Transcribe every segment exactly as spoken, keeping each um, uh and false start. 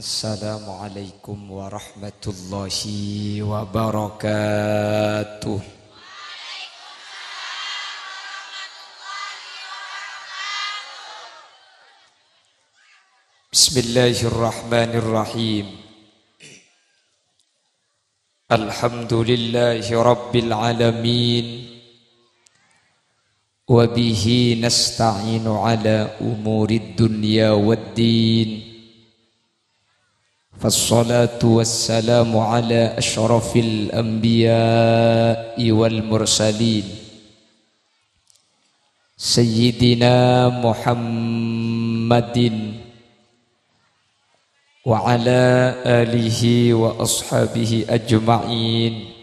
Assalamualaikum warahmatullahi wabarakatuh. Bismillahirrahmanirrahim. Alhamdulillahi rabbil alamin. Wa bihi nasta'inu ala umurid dunya waddin. Fassalatu wassalamu ala asyrafil anbiya'i wal mursalin. Sayyidina Muhammadin wa ala alihi wa ashabihi ajma'in.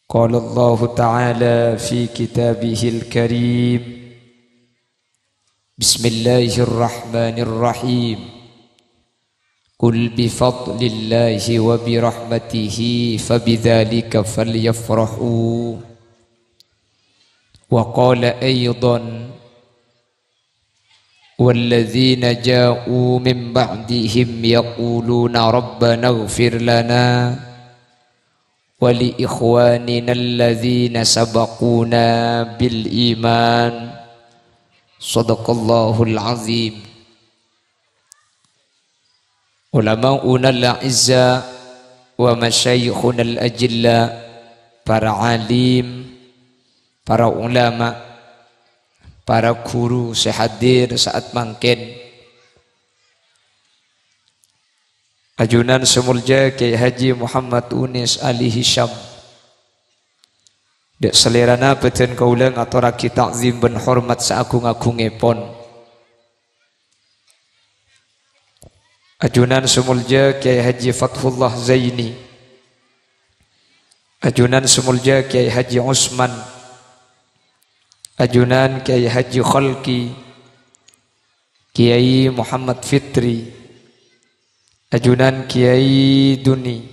Qala Allahu ta'ala fi kitabihil karim. Bismillahirrahmanirrahim. Qul bi fadlillahi wa bi rahmatihi fa bidzalika falyafrahu. Wa qala aidan, walladzina ja'u min ba'dihim yaquluna rabbana ighfir lana wa li ikhwanina alladzina sabaquna bil iman. Shadaqallahul azim. Ulama'unal a'izza wa masyayikhunal ajilla, para alim, para ulama, para guru sè hadir sa'at mangkèn. Ajunan sè molja Kyai Haji Muhammad Unis Ali Hisham. Dâ' salèrana bâdhân kaulâ ngatorraghi ta'zim bân hormat saagung-agungngèpon. Ajunan sè molja Kyai Haji Fathullah Zaini. Ajunan sè molja Kyai Haji Usman. Ajunan Kyai Haji Khalqi. Kyai Muhammad Fitri. Ajunan Kyai Duni.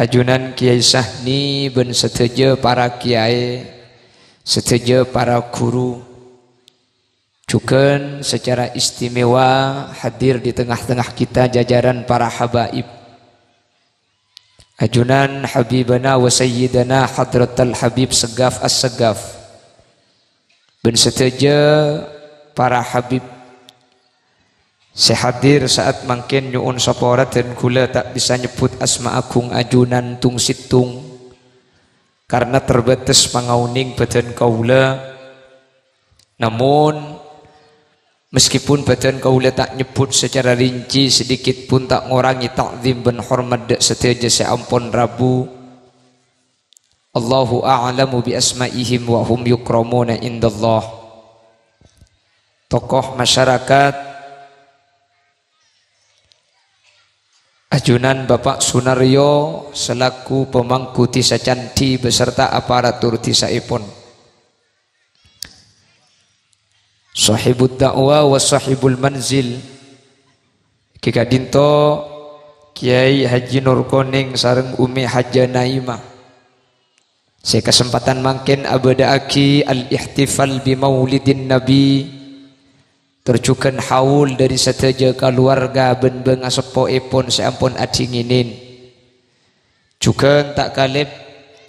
Ajunan Kyai Sahni bân sadhâjâ para kyai, sadhâjâ para guru. Jhughân secara istimewa hadir di tengah-tengah kita jajaran para habaib. Ajunan Habibana wa Sayyidana Hadratal Habib Segaf As-Segaf. Bân sadhâjâ para habib sè hadir sa'at mangkèn nyo'on sapora dân kaulâ ta' bisa nyebbhut asma agung ajunan tong-sèttong. Karna terbatas pangaonèng bâdhân kaulâ. Namon, meskipun bâdhân kaulâ ta' nyebbhut secara rinci, sedikit pun ta' ngorangè ta'zim bân hormat dâ' sadhâjâ sè ampon rabu. Allahu a'lamu bi asma'ihim wa hum yukramuna indallah. Tokoh masyarakat, ajunan Bapak Sunaryo selaku pemangku dhisa Candhi beserta aparatur dhisaèpon. Sahibud da'wa wa sahibul manzil. Ghi ka'dinto Kyai Haji Nur Koneng sareng Umi Hajah Naimah. Sè kasempadhân mangkèn abâdâ'aghi al-ihtifal bi Maulidin Nabi, tor jhughân haul dhâri sadhâjâ kaluwarga bân bângaseppoèpon sè ampon adhingènèn. Jhughân ta' kalèp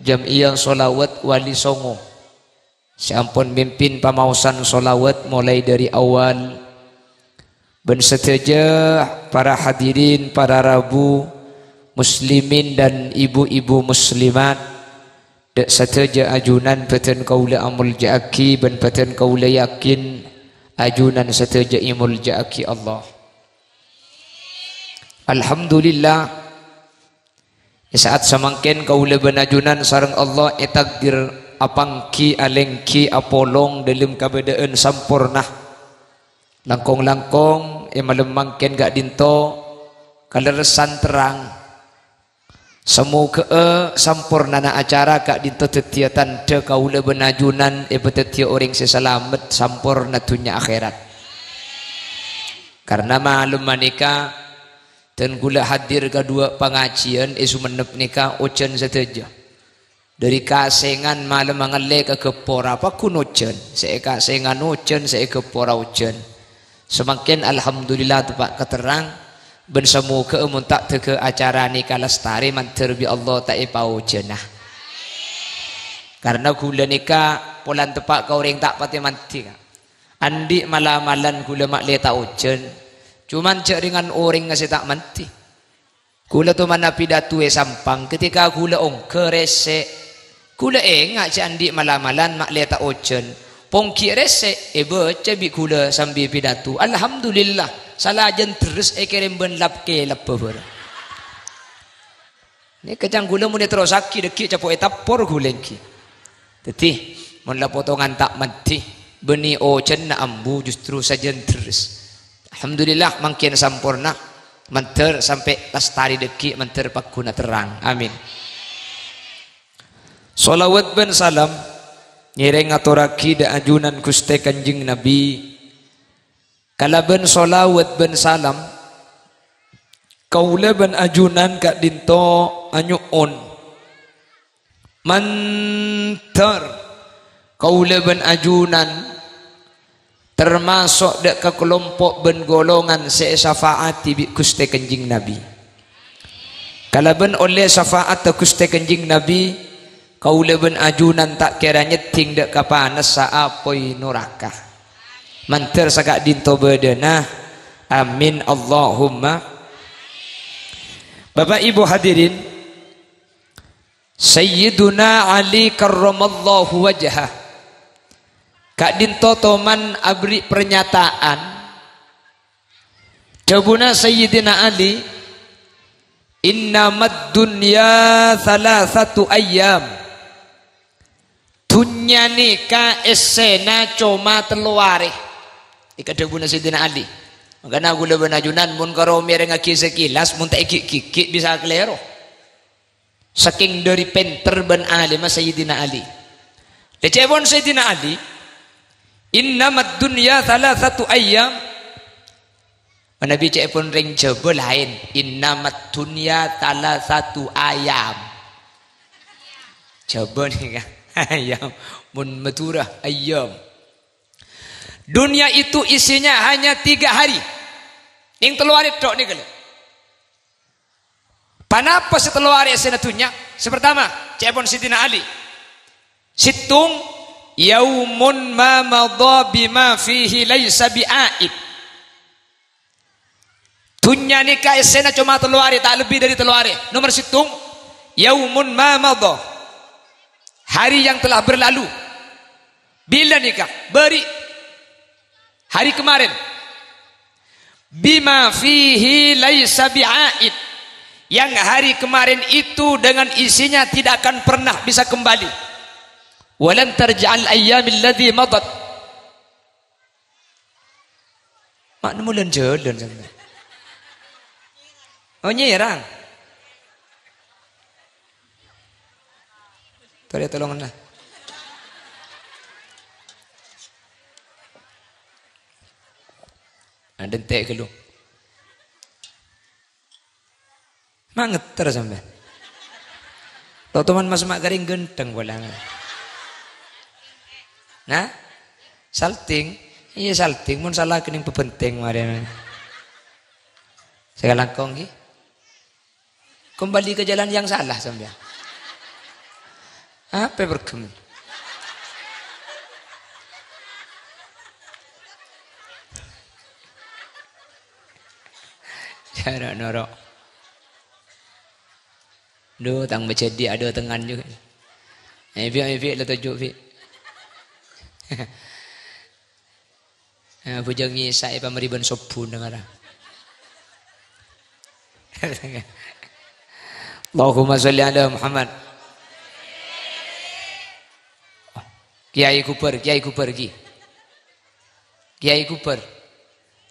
Jam'iyah Sholawat Wali Songo sè ampon mimpin pamaosan sholawat molaè dhâri awal. Bân sadhâjâ para hadirin, para rabu, muslimin dan ibu-ibu muslimat, dâ' sadhâjâ ajunan bâdhân kaulâ amolja'aghi bân bâdhân kaulâ yakin ajunan sadhâjâ èmolja'aghi Allah. Alhamdulillah, è sa'at samangkèn kaulâ bân ajunan sareng Allah ètakdir apangghi, alèngghi, apolong dâlem kabâdâ'ân samporna. Langkong-langkong è malem mangkèn ka'dinto kalerressan terrang. Samoghâ'â sampornana acara ka'dinto dhâddhiyâ tandhâ kaulâ bân ajunan èpadhâddhiyâ orèng sè salamet samporna dhunnya akhèrat. Karna malem manèka, dân kaulâ hadir ka duwâ' pangajiyân è Songennep nèka ojhân sadhâjâ. Dhâri kasèngan malem angallè ka ghâppora paggun ojhân, sè è kasèngan ojhân, sè è ghâppora ojhân. Samangkèn alhamdulillah teppa' katerrang, bân samoghâ'â mon ta' dâgghâ acara nèka lastarè mandhâr bi' Allah ta' èpaojhâna. Karna ghulâ nèka polana teppa' ka orèng ta' patè mandhi, Ka'. Andi' mala-malan ghulâ ma'lè ta' ojhân, coma jhâ' rèngan orèngnga sè ta' mandhi. Ghulâ tomanna pidato è Sampang, ketika ghulâ ongghâ rèsè', ghulâ enga' jhâ' andi' mala-malan ma'lè ta' ojhân. Pongghi' rèsè' èbâca bi' ghulâ sambi pidato. Alhamdulillah, salajân ḍerres èkèrèm bân lap-kèlap bhâbhârâng. Nèka ca'na ghulâ mon èterrossaghi dhâggi' capo' ètappor ghulâ èngghi. Dhâddhi, mon la potongan ta' mandhi, bânnè ojhânna ambu justru sajân ḍerres. Alhamdulillah, mangkèn samporna, mandhâr sampè' lastarè dhâggi', mandhâr pagghun aterrang. Amin. Shalawat bân salam ngèrèng ngatorraghi ḍâ' ajunan Ghustè Kanjeng Nabi. Kalabân shalawat bân salam, kaulâ bân ajunan ka'ḍinto anyo'on. Mandhâr kaulâ bân ajunan tamaso' ḍâ' ka kalompo' bân golongan sè èsafa'ati bi' Ghustè Kanjeng Nabi. Kalabân ollè safa'atta Ghustè Kanjeng Nabi, kaulâ bân ajunan ta' kèra nyèddhing ḍâ' ka panassa apoy noraka. Mandhâr saka'ḍinto bâḍâna. Amin, Allahumma. Bapak Ibu hadirin, Sayyiduna Ali karramallahu wajhah ka'ḍinto toman aberri' parnyataan. Dhâbuna Sayyidina Ali, "Innamad dunya thalathatu ayyam." Dhunnya nèka èssèna coma tello arè. Nèka dhâbuna Sayyidina Ali. Mangkana ghulâ bân ajunan mon karo mèrengngaghi sakilas, mon ta' èghi'-gighi' bisa kalèro. Sakèng ḍâri pènter bân alimma Sayyidina Ali. Dhâddhi ca'èpon Sayyidina Ali, "Innamad dunya thalathatu ayyam." Manabi ca'èpon rèng Jhâbâ laèn, "Innamad dunya thalathatu ayam." Jhâbâ nèka ayam, mon Madhurâ, ayyam. Dunia itu isinya hanya tiga hari. Nèng tello arè tok nèka lho. Ponapa sè tello arè èssèna dhunnya? Sè partama, ca'èpon Sayyidina Ali. Sèttong, "Yaumun ma madha bima fihi laisa bi'aid." Dhunnya nèka èssèna coma tello arè, ta' lebbi ḍâri tello arè. Nomer sèttong, "Yaumun ma madha." Hari yang telah berlalu. Bilâ nèka? Bâri'. Hari kemarin. "Bima fihi laisa bi'aid." Yang hari kemarin itu dengan isinya tidak akan pernah bisa kembali. "Walan tarji'al ayyamil ladzi madat." Ma' nemmo lan-jhâlân sampèyan. Oh, nyerang. Torè tolonganna. Adhânte' ghâllu. Ma' ngetter sampèyan. Totoman Mas Mak Karing ghântheng polana. Nah? Salting? Iyâ, salting. Mon sala kennèng bhâbhentèng marèna. Sakalangkong ghi. Kembali ke jalan yang salah sampèyan. Apa pergem? Cara noro'. Duh, tang majhâdhi' aḍâ' tengngan jhughân. Eh, Fi', eh, Fi', la toju', Fi'. Eh, bhâjâng Isa èpamèrè bân sobbhu, dengar. Allahumma sholli ala Muhammad. Kiai Kubar, Kiai Kubar ghi. Kiai Kubar.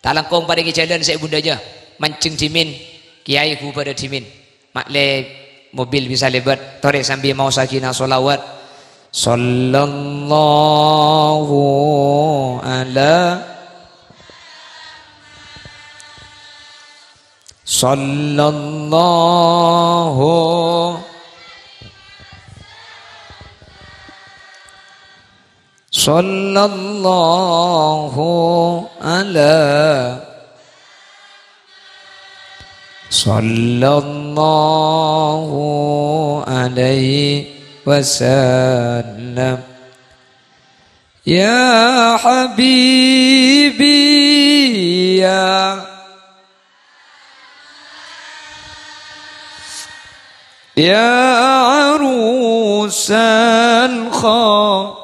Ta' langkong parèngè jhâlân sè bundhâjâ. Manjheng dhimèn, Kiai Kubar dhimèn. Ma'lè mobil bisa lèbât, torè sambi maosaghina sholawat. Sallallahu ala, sallallahu, sallallahu على صلى الله عليه وسلم. يا حبيبي يا، يا عروس الخ-،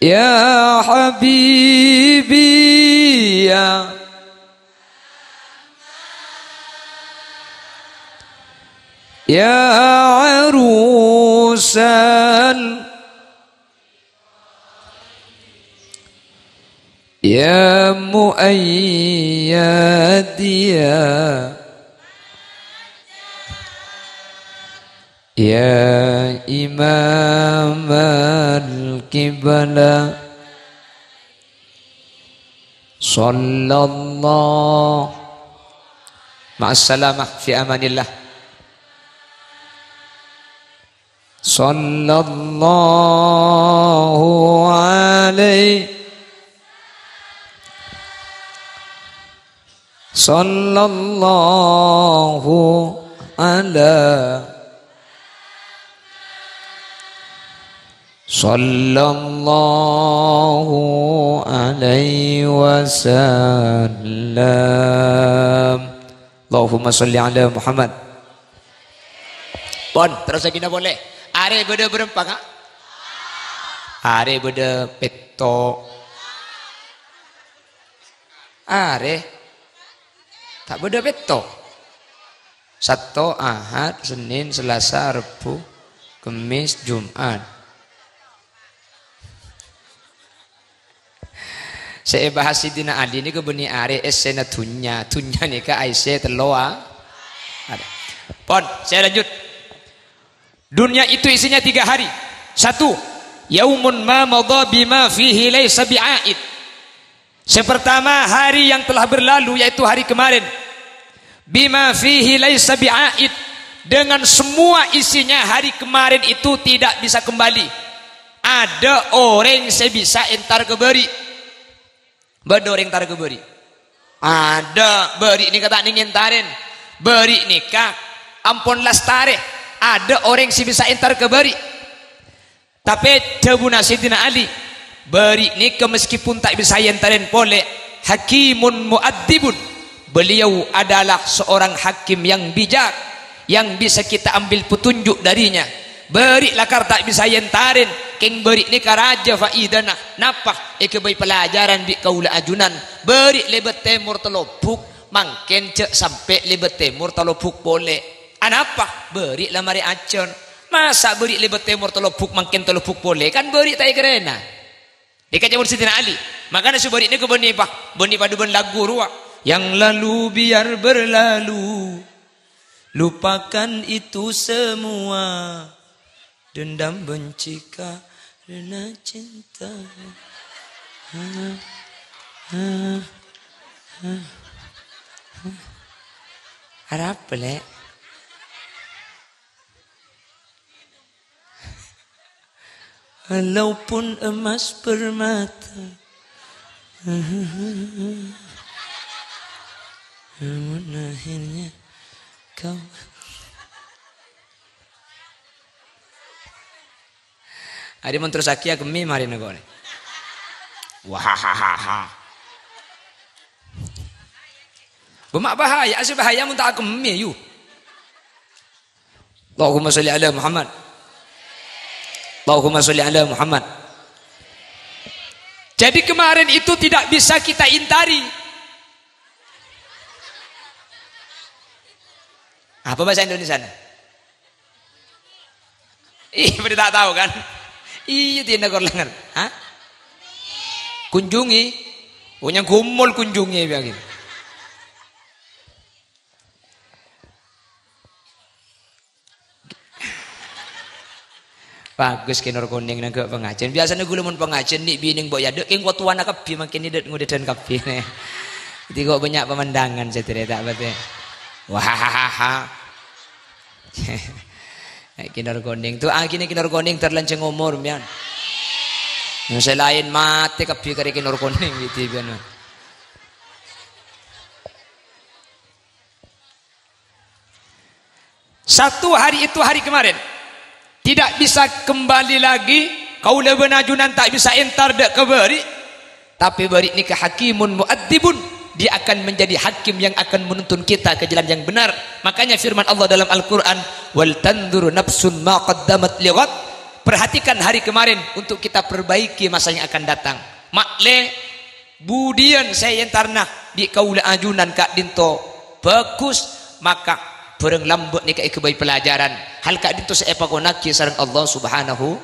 يا حبيبي يا، يا عروس ال-، يا مؤيد يا، يا إمام القبلة. صلى الله. مع السلامة، في أمان الله. صلى الله عليه، صلى الله على، صلى الله عليه وسلم. Allahumma sholli ala Muhammad. Pon, terros saghina polè. Arè bâdâ bârâmpa, Ka'? Arè bâdâ pètto'. Arè ta' bâdâ pètto'. Satto, Ahad, Senin, Selasa, Rebbhu, Kemmès, Jum'at. Sè èbahas Sayyidina Ali nèka bânnè arè èssèna dhunnya. Dhunnya nèka aèssè tello a-, arè. Pon, saya lanjut. Dunia itu isinya tiga hari. Satu, yaumun ma madha bima fihi laisa bi'aid. Yang pertama, hari yang telah berlalu, yaitu hari kemarin. Bima fihi laisa bi'aid. Dengan semua isinya, hari kemarin itu tidak bisa kembali. Ada orang yang bisa entar ke bari. Bâdâ orèng entar ka bâri'? Adâ', bâri' nèka ta' nèng èntarè. Bâri' nèka ampon lastarè. Adâ' orèng sè bisa èntar ka bâri'. Tapè dhâbuna Sayyidina Ali, bâri' nèka meskipun ta' bisa èntarè polè, hakimun mu'addibun. Beliau adalah seorang hakim yang bijak. Yang bisa kita ambil petunjuk darinya. Bâri' lakar ta' bisa èntarè, kèng bâri' nèka rajâ faidana. Napa? Èghâbây pelajaran bi' kaulâ ajunan. Bâri' lèbât tèmor Talobuk, mangkèn jhâ' sampè' lèbât tèmor Talobuk polè. Anapa? Bâri' la marè ajhân. Masa' bâri' lèbât tèmor Talobuk, mangkèn Talobuk polè? Kan bâri' ta' èkarèna. Nèka ca'èpon Sayyidina Ali. Mangkana sè bâri' nèka bânnè pa-, bânnè padâ bân lagu rowa. Yang lalu biar berlalu. Lupakan itu semua. Dendam benci karena cinta. Arapa, Lè'? Walaupun emas permata. Namun akhirnya kau. Arè mon terrossaghi akemmè marèna kok. Wahahaha. Bâ' ma' bahaya, sè bahaya mon ta' akemmè, yu. Allahumma sholli ala Muhammad. Allahumma sholli ala Muhammad. Jadi kemarin itu tidak bisa kita intari. Apa bahasa Indonesianya? Ih, berarti tak tahu kan? Iya, tidak kor lengan. Hah? Kunjungi. Punya gumul kunjungi, bilang gitu. Bagus, Ki Nur Kuning nangghâ' pangajhiyân. Biasana ghulâ mon pangajhiyân, nè' binè mbok yâ, dâ' kèng kotowana kabbhi, mangkèn nè' dâ' ngodâdhân kabbhi, nè. Dhâddhi kok bânnya' pemandangan, sadhâjâna ta' patè. Wahahaha. Ki Nur Kuning. Du'aaghi nè' Ki Nur Kuning, tor lanjhâng omor, sampèyan. Sè laèn matè kabbhi karè Ki Nur Konèng gitu, kan. Satu hari itu hari kemarin. Tidak bisa kembali lagi, kaulâ bân ajunan ta' bisa entar dâ' ka bâri'. Tapè bâri' nèka hakimun mu'adzibun, dia akan menjadi hakim yang akan menuntun kita ke jalan yang benar. Makanya firman Allah dalam Al-Qur'an, "Wal tanzur nafsun ma qaddamat lighad." Perhatikan hari kemarin untuk kita perbaiki masa yang akan datang. Ma'lè budiyân sè èentarna bi' kaulâ ajunan ka'dinto bhâghus, maka bhârâng lambâ' nèka èghâbây pelajaran. Hal ka'dinto sè èpakonnaghi sareng Allah Subhanahu.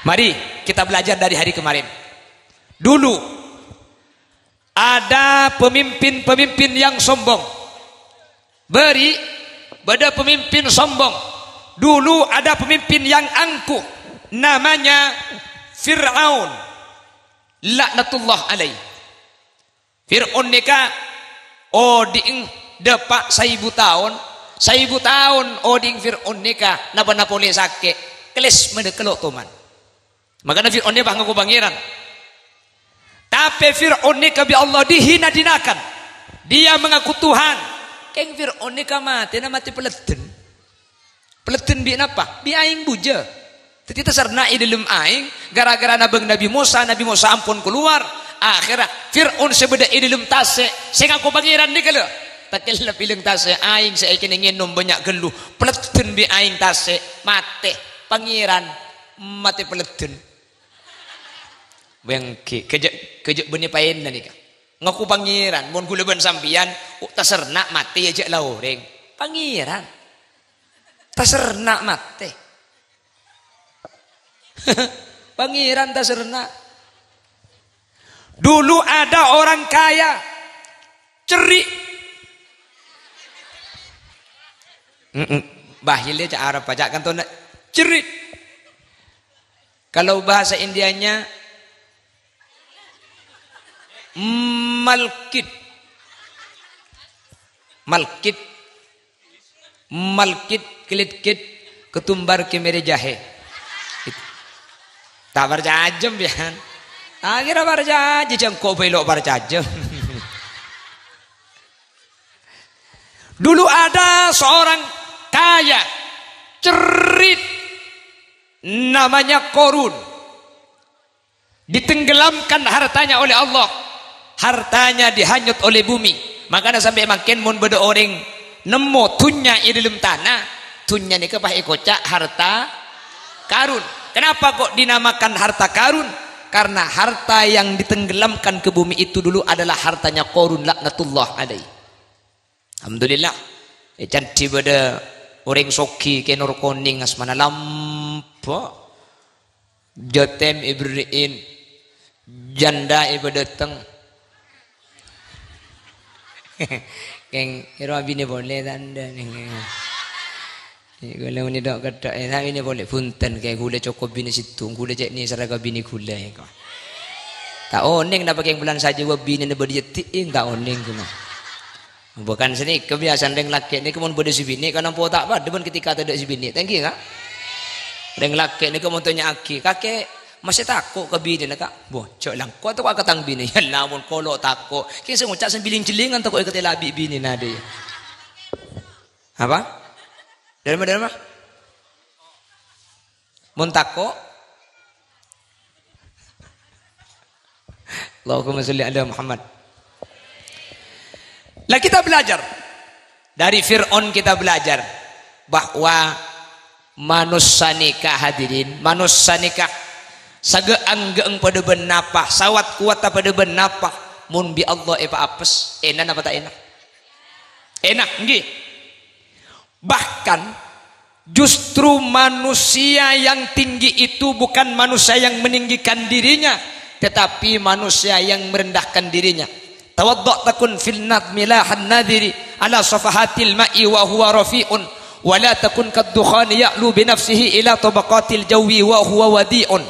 Mari kita belajar dari hari kemarin. Dulu ada pemimpin-pemimpin yang sombong. Bâri' bâdâ pemimpin sombong. Dulu ada pemimpin yang angkuh. Namanya Fir'aun. Laknatullah alaih. Fir'aun nèka odi'na dâpa' saèbu taon. Saèbu taon odi'na Fir'aun nèka napa-napa polè sakè'. Kellas mènè kello' toman. Makana Fir'aun nèka pas ngaku pangèran. Tapè Fir'aun nèka bi' Allah dihina-dinakan. Dia mengaku Tuhan. Kèng Fir'aun nèka matèna matè paleddhân. Paleddhân bi' napa? Bi' aèng bujâ. Dhâddhi tasarna è dâlem aèng, gara-gara nabâng Nabbhi Mosa, Nabbhi Mosa ampon kalowar. Akhèrra Fir'aun sè bâdâ è dâlem tasè', sè ngaku pangèran nèka lho. Takellep è dâlem tasè', aèng sè èkennèng ngènom bânnya' ghâllu. Paleddhân bi' aèng tasè', matè. Pangèran matè paleddhân. Bângkè, kajâ', kajâ' bânnè paèna nèka. Ngaku pangèran, mon ghulâ bân sampèyan, o, tasarna matè ya jâ' la orèng. Pangèran. Tasarna matè. Pangèran tasarna. Dulu ada orang kaya, cerri'. Mm-mm. Bahilè ca' Arab, ca' kantona cerri'. Kalau bahasa Indianya, malkit. Malkit. Malkit, klit-kit, ketumbar ke mere jahe. Ta' parcajâ, biyan. Akhirnya parcajâ, jâ' engko' bhâi lo' parcajâ. Dulu ada seorang kaya, cerri', namanya Korun. Ditenggelamkan hartanya oleh Allah. Hartanya dihanyut oleh bumi. Makana sampè' mangkèn mon bâdâ orèng nemmo dhunnya è dâlem tana, dhunnya nèka pas èkoca' harta karun. Kenapa kok dinamakan harta karun? Karena harta yang ditenggelamkan ke bumi itu dulu adalah hartanya Korun laknatullah alaih. Alhamdulillah. È candhi bâdâ orèng soghi Kè Nur Konèng asmana lambâ'. Jâtèm èberri'in, janda èpadâteng. Kèng, èrèng abinè polè tandhâ nèng. Ghulâ mènè dâ' kèdhâ', è, ta' binè polè. Bhunten, Kè, ghulâ cokop binè sèttong, ghulâ cè' nèsèra ka binè ghulâ, è, ko. Ta' onèng napa kèng bulân sajâwâ binèna bâdâ è dâddhi, è, ta' onèng, ghulâ. Bukan sanèka, biyasana rèng lakè' nèka mon bâdâ sè binè', kan ampo ta' padâ bân ketika tadâ' sè binè', ta' ènggi, Ka'? Rèng lakè' nèka mon tanya'aghi, "Kakè masè tako' ka binèna, Ka'?" "Bâh, jâ' langko' tako' ka tang binè." "Yâ Allah, mon kolo' tako', kèng sè ngoca' sambi ling-jhellingan tako' èkatèla bi' binèna, dâ'." Apa? Dâlem, dâlem, apa? Mon tako', Allahumma sholli ala Muhammad. Lah, kita belajar. Dari Fir'aun kita belajar bahwa manossa nèka, hadirin, manossa nèka saghâ'-anggâ'ân padâ bân napa, sawat-kowatta padâ bân napa, mon bi' Allah èpaapes, èna napa ta' èna? Èna, ènggi. Bahkan, justru manusia yang tinggi itu bukan manusia yang meninggikan dirinya, tetapi manusia yang merendahkan dirinya. Tawaddu' takun fil nadmi lahan nadhiri ala safahatil ma'i wa huwa rafi'un, wa la takun kad dukhani ya'lu bi nafsihi ila tabaqatil jawi wa huwa wadi'un.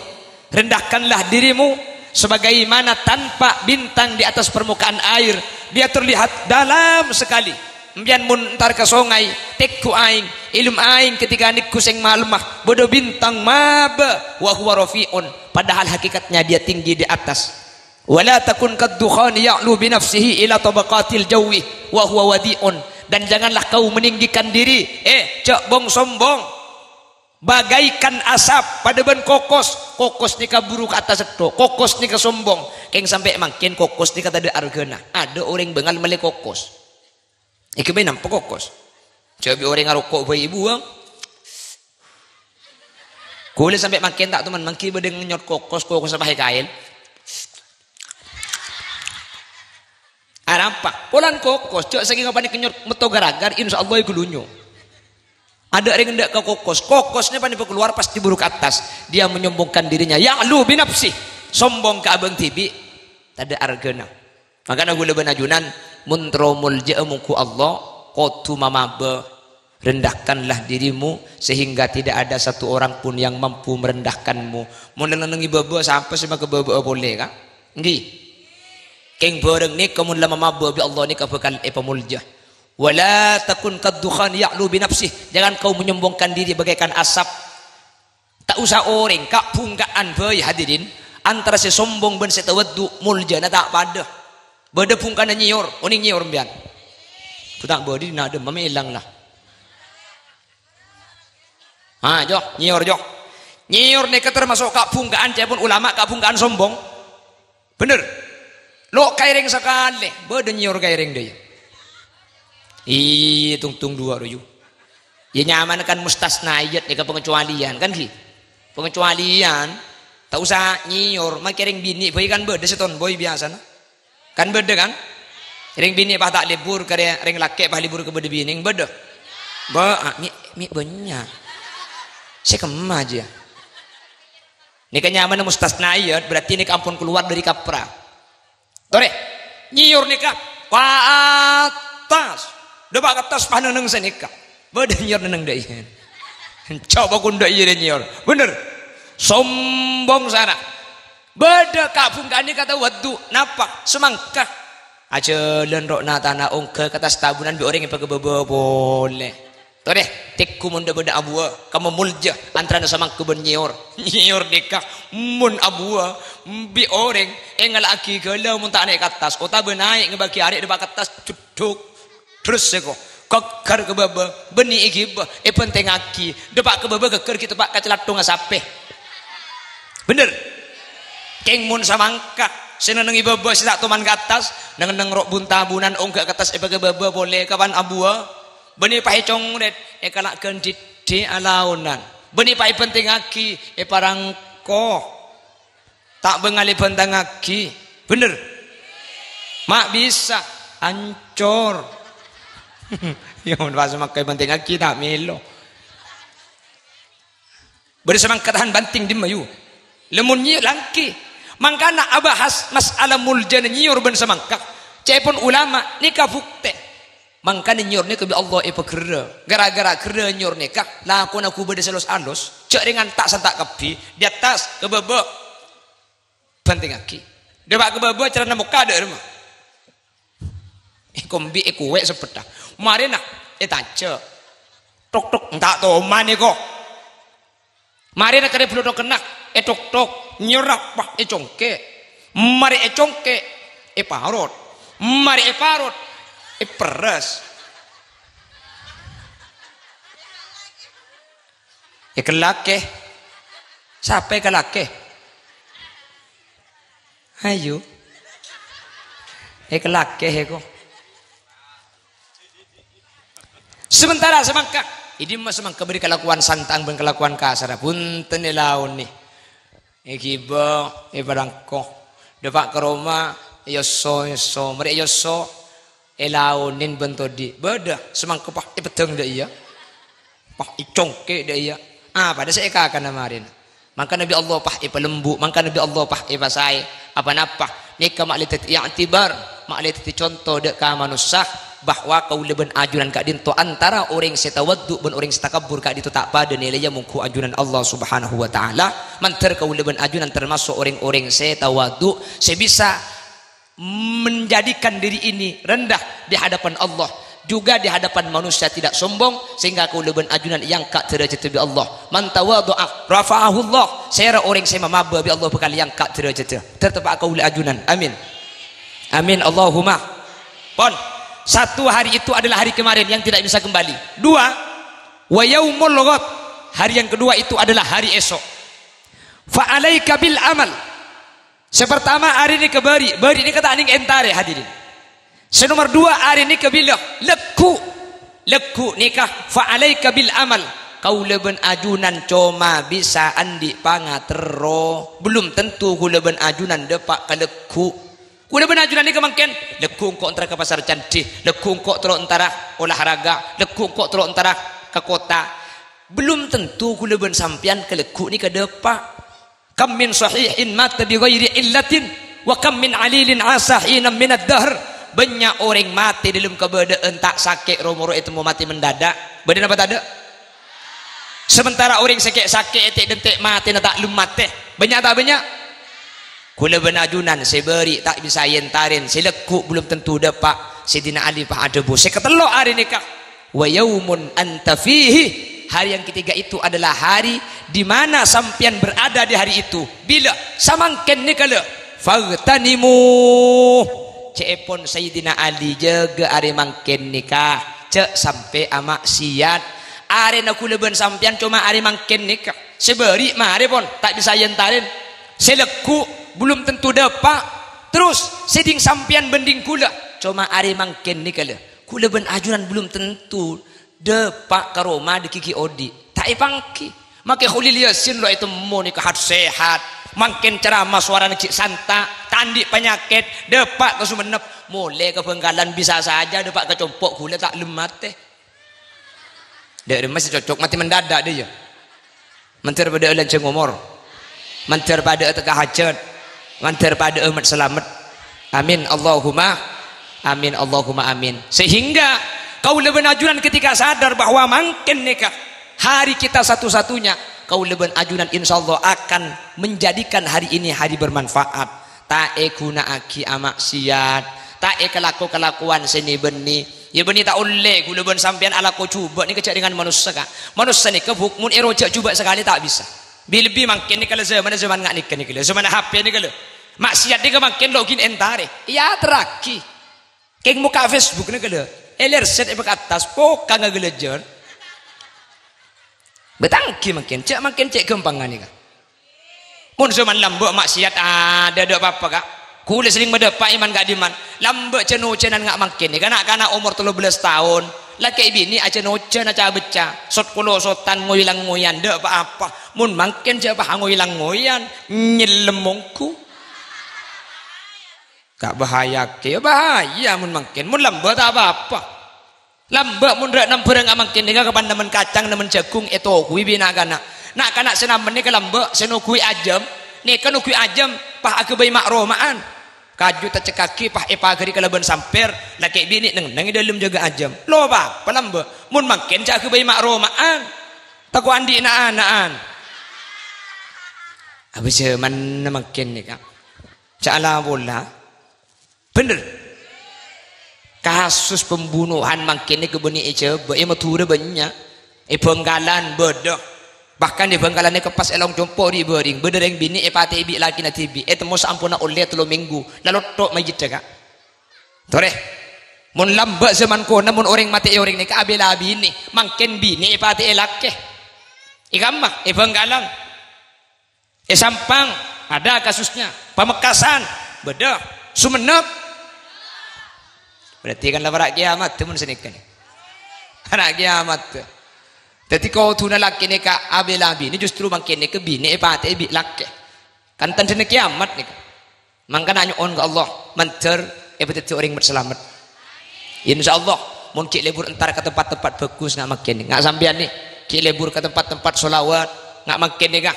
Rendahkanlah dirimu sebagaimana tampak bintang di atas permukaan air. Dia terlihat dalam sekali. Empèyan mon entar ka songay, tèngghu aèng, èlem aèng ketika nèngghu sèng malemma, bâdâ bintang mabâ, wa huwa rafi'un, padahal hakikatnya dia tinggi di atas. "Wa la takun kad dukhani ya'lu bi nafsihi ila tabaqatil jawi, wa huwa wadi'un." Dan janganlah kau meninggikan diri, eh, jhâ' bong-sombong. Bagaikan asap padâ bân kokos. Kokos nèka buru ka attas setto'. Kokos nèka sombong. Kèng sampè' mangkèn kokos nèka tadâ' arghâna. Adâ' orèng bângal mellè kokos. Èghâbây nampa kokos. Jhâ' bi' orèng aroko' bhâi èbuwâng. Kaulâ sampè' mangkèn ta' toman mangghi bâdâ ngenyot kokos, kokos apa è kaèl. Arampa, polana kokos, jhâ' sakèng apa nèka nyor metto garagar, insyaallah èghâlunyo. Adâ' rèng endâ' ka kokos, kokosnya panèka kalowar pasti buru ka attas. Dia menyombongkan dirinya, ya'lu bi nafsih, sombong ka abâng dhibi', tadâ' arghâna. Mangkana kaulâ bân ajunan, mon terro moljâ'â mongghu Allah, kodhu mamabâ. Rendahkanlah dirimu sehingga tidak ada satu orang pun yang mampu merendahkanmu. Mon neng-ennengngè bâbâ, sapa sè makabâbâ'â polè, Ka'? Ènggi. Kèng bhârâng nèka mon la mamabâ bi' Allah nèka bhâkal èpamoljâ. "Wa la takun kad dukhan ya'lu bi nafsih." Jangan kau menyombongkan diri bagaikan asap. Ta' osa orèng ka'-bhungka'an bhâi, hadirin. Antara sè sombong bân sè tawaddu', moljâna ta' padâ. Bâdâ bhungkana nyèyor, onèng nyèyor empèyan? Ghu ta' bâdâ, dina dâmma mè' èlang la. Ah, jo, nyèyor, jo. Nyèyor nèka termasuk ka'-bhungka'an, ca'èpon ulama ka'-bhungka'an sombong. Bhender. Lo' kaèrèng sakalè, bâdâ nyèyor kaèrèng dâ' iyâ. Iyâ, tungtung duwâ' royu. Iyâ, nyamana kan mustasnaiyat, nèka pangecualian, kan, ghi? Pangecualian, ta' osa nyèyor, makè rèng binè' bhâi kan bâdâ sè tomboy biyasana. Kan bâdâ, kan? Rèng binè' pas ta' lebur, karè rèng lakè' pas lebur ka bâdâ binè', bâdâ? Bâ-, ah, mè', mè' bânnya'. Sè kemma jiyâ. Nèka nyamana mustasnaiyat, berarti nèka ampon kalowar dâri kaprah. Torè, nyèyor nèka, ka attas. Dâpa' ka attas pas neng-enneng sanèka. Bâdâ nyèyor neng-enneng dâ' iyâ. Coba kun dâ' iyâ nyèyor. Bhender. Sombong sara. Bâdâ ka'-bhungka'an nèka tawaddu'. Napa? Samangka. Ajhâlân ro'-natana ongghâ ka attas tabunan bi' orèng èpakabâbâ polè. Torè, tèngghu mon dâ-, bâdâ abuwâ, ka mamoljâ antarana samangka bân nyèyor. Nyèyor nèka, mon abuwâ, bi' orèng èngala'aghi ghâlâ mon ta' naè' ka attas, otabâ naè' ngabâghi arè' dâpa' ka attas, jeddhuk. Terros sèko, ghâgghâr ka bâbâ, bânnè èghibâ, èbhântèngngaghi, dâpa' ka bâbâ ghâgghâr ghi' teppa' ka calathongnga sapè. Bhender? Kèng mon samangka, sè nennengngè bâbâ sè ta' toman ka attas, neng-enneng ro' bun-tabunan ongghâ ka attas èpakabâbâ polè kapan abuwâ. Bânnè pas ècongrèt, èkala' ghândhiddhi alaonan. Bânnè pas èbhântèngngaghi, èparangko. Ta' bângal èbhântèngngaghi. Bhender? Ma' bisa. Ancor. Iyâ, mon pas samangka èbhântèngngaghi, ta' mèlo. Bâdâ samangka tahan bhântèng dimma, yu. Lamon nyèyor langkè. Mangkana abahas mas'ala moljâna nyèyor bân samangka. Ca'èpon ulama nèka bhuktè. Mangkana nyèyor nèka bi' Allah èpaghârrâ. Ghârâ-ghârâ ghârrâ nyèyor nèka, lakona ghu bâdâ sè los-alos. Jhâ' rèng anta' sè anta' kabbhi. Dâ' attas, ka bâbâ. Bhântèngngaghi. Dâpa' ka bâbâ, calana mokka dâ' remma. Èkombi, èkowè' sebbhetta. Marèna ètajâ'. Tok-tok, enta' toman èko. Marèna karè bhulodhok kenna', ètok-tok, nyèyorra, pas ècongkè'. Marè ècongkè', èparot. Marè èparot, èperres. Èkellakè. Sapa èkellakè? Ayo. Èkellakè èko. Sementara samangka, è dimma samangka bâdâ kalakowan santang bân kalakowan kasarra, bhunten èlaonè. Èghibâ, èparangko. Dâpa' ka roma, èyosso-yosso. Marè èyosso, èlaonè bân todi'. Bâdâ, samangka pas èpeddhâng dâ' iyâ. Pas ècongkè' dâ' iyâ. Ah, padâ sè èkakana marèna. Mangkana bi' Allah pas èpalembu', mangkana bi' Allah pas èpasaè. Apa-napa, nèka ma'lè dhâddhi i'tibar, ma'lè dhâddhi conto dâ' ka manossa, bahwa kaulâ bân ajunan ka'dinto antara orèng sè tawaddu bân orèng sè takabbur ka'dinto ta' padâ nilaiya mongghu ajunan Allah Subhanahu wa Ta'ala. Mandhâr kaulâ bân ajunan tamaso' orèng-orèng sè tawaddu, sè bisa menjadikan diri ini rendah di hadapan Allah. Juga di hadapan manusia tidak sombong, sehingga kaulâ bân ajunan èangka' dârâjâddhâ bi' Allah. "Man tawadha'a rafa'ahullah." Sèra orèng sè mamabâ bi' Allah bhâkal èangka' dârâjâddhâ. Dâr teppa' kaulâ ajunan. Amin. Amin. Allahumma. Pon. Satu hari itu adalah hari kemarin yang tidak bisa kembali. Dua, wa yaumul ghad. Hari yang kedua itu adalah hari esok. Fa alaika bil amal. Sè partama, arè nèka bâri', bâri' nèka ta' nèng entarè, hadirin. Sè nomer dua, arè nèka bilâ, lagghu'. Lagghu' nèka, fa alaika bil amal. Kaulâ bân ajunan coma bisa andi' pangaterro. Belum tentu kaulâ bân ajunan dâpa' ka lagghu'. Kaulâ bân ajunan nèka mangkèn, lagghu' engko' entara ka Pasar Candhi, lagghu' engko' terro entara olahraga, lagghu' engko' terro entara ka kota. Belum tentu kaulâ bân sampèyan ka lagghu' nèka dâpa'. Kam min sahihin mata bi ghairi illatin, wa kam min alilin asha hinan minad dahr. Bânnya' orèng matè dâlem kabâdâ'ân ta' sakè' ro-moro ètemmo matè mendadak. Bâdâ napa tadâ'? Sementara orèng sè kè'-sakè' ètè'-dentè' matèna ta' lem matè. Bânnya' ta' bânnya'? Kaulâ bân ajunan sè bâri' ta' bisa èentarè, sè lagghu' belum tentu dâpa'. Sayyidina Ali pas adhâbu, "Sè katello' arè nèka." "Wa yaumun anta fihi." Hari yang ketiga itu adalah hari di mana sampèyan berada di hari itu. Bilâ? Samangkèn nèka, lho. "Faghtanimu." Cè'èpon Sayyidina Ali, jâgâ arè mangkèn nèka. Jhâ' sampè' ama'siyat. Arèna kaulâ bân sampèyan coma arè mangkèn nèka. Sè bâri' marè pon, ta' bisa èentarè. Sè lagghu' belum tentu dâpa'. Terros, sè ding sampèyan bân ding kaulâ, coma arè mangkèn nèka, lho. Kaulâ bân ajunan belum tentu dâpa' ka roma dâgghi' ghi' odi'. Ta' èpangghi. Makè Kholil Yasin lo' ètemmo nèka hat-sehat. Mangkèn ceramah sowarana ghi' santa', ta' andi' panyakèt, dâpa' ka Songennep. Molè ka Bhângkalan bisa saja dâpa' ka compo' kaulâ ta' lem matè. Dâ' remma sè cocok matè mendadak dâ' iyâ. Mandhâr padâ'â lanjhâng omor. Mandhâr padâ'â tekka hajhât. Mandhâr padâ'â met-salamet. Amin. Allahumma amin. Allahumma amin. Sehingga kaulâ bân ajunan ketika sadar bahwa mangkèn nèka hari kita satu-satunya, kaulâ bân ajunan insyaallah akan menjadikan hari ini hari bermanfaat. Ta' èghuna'aghi ama'siyat, ta' èkalako-kalakowan sè nè-bânnè. Yâ bânnè ta' ollè kaulâ bân sampèyan alako jhubâ' nèka jhâ' rèngan manossa, Ka'. Manossa nèka bu-, mon èrojâ' jhubâ' sakalè ta' bisa. Bi-, lebbi mangkèn nèka la zâmanna zâman nga' nèka nèka la, zâmanna H P nèka la. Ma'siyat nèka mangkèn lo' ghi' èntarè. Èyaterraghi. Kèng mokka' Facebook nèka la. Èlèrset èpakattas, pokang aghâlâjhâr. Bâtanggi mangkèn, jhâ' mangkèn cè' ghâmpangnga nèka. Mon jhâman lambâ' ma'siyat, adâ', adâ' pa-apa, Ka'. Kaulâ sennèng madâpa' è man ka'dimman. Lambâ' jhân-ojhânan nga' mangkèn nèka, na'-kana' omor tello bellâs taon. Lakè' binè' ajhân-ojhân aca-bâca. Sot-kolosotan ngoy-langngoyan, adâ' pa-apa. Mon mangkèn jhâ' pas angoy-langngoyan, nyellem mongghu. Ka' bahaya'aghi, yâ bahaya mon mangkèn. Mon lambâ' ta' pa-apa. Lambâ' mon rè' nambhârângnga mangkèn nèka kapan nemmen kacang, nemmen jhâghung ètoguwi bi' na'-kana'. Na'-kana' sè nemmen nèka lambâ', sè noguwi ajâm, nèka noguwi ajâm, pas aghâbây ma'-roma'an. Kaju tacekkaghi, pas èpaghâri kalabân sampèr, lakè' binè' neng-enneng è dâlem jâgâ ajâm. Lo' pa-apa lambâ', mon mangkèn jhâ' aghâbây ma'-roma'an. Tako' andi' na'-ana'an. Apa jhâmanna mangkèn nèka? Jhâ' la-pola. Bhender. Kasus pembunuhan mangkèn nèka bânnè è Jhâbâ, è Madhurâ bânnya'. È Bhângkalan bâdâ. Bahkan è Bhângkalan nèka pas èlong compo' ri'-bâring, bâdâ rèng binè' èpatè'è bi' lakèna dhibi', ètemmo saamponna ollè tello mènggu, la lotto' mayyidda, Ka'. Torè. Mon lambâ' jhâman kona, mon orèng matè'è orèng nèka abâlâ binè', mangkèn binè' èpatè'è lakè. È kamma, è Bhângkalan. È Sampang, ada kasusnya. Pamekasan, bâdâ. Songennep. Berarti kan la para' kiamat, mon sanèka nè. Para' kiamat. Dhâddhi kodhuna lakè nèka abâlâ binè, justru mangkèn nèka binè èpatè'è bi' lakè. Kan tandhâna kiamat nèka. Mangkana nyo'on ka Allah, mandhâr èpadhâddhi orèng mat-salamet. Insyaallah, mon ghi' lebur entar ka tempat-tempat bagus nga' mangkèn, nga' sampèyan nè, ghi' lebur ka tempat-tempat sholawat, nga' mangkèn nèka.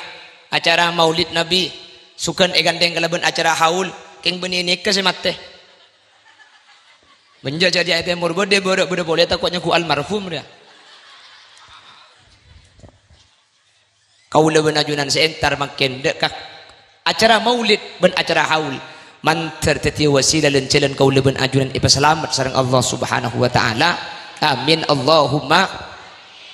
Acara Maulid Nabi, soghân èghândhèng kalabân acara haul, kèng bânnè nèka sè matè. Bânnya' jârèya è tèmor bâdâ, bârâ' bâdâ polè tako' nyangghu almarhum rèya. Kaulâ bân ajunan sè entar mangkèn dâ' ka acara maulid bân acara haul, mandhâr dhâddhiyâ wasilah lan jhâlân kaulâ bân ajunan èpasalamet sareng Allah Subhanahu wa Ta'ala. Amin, Allahumma.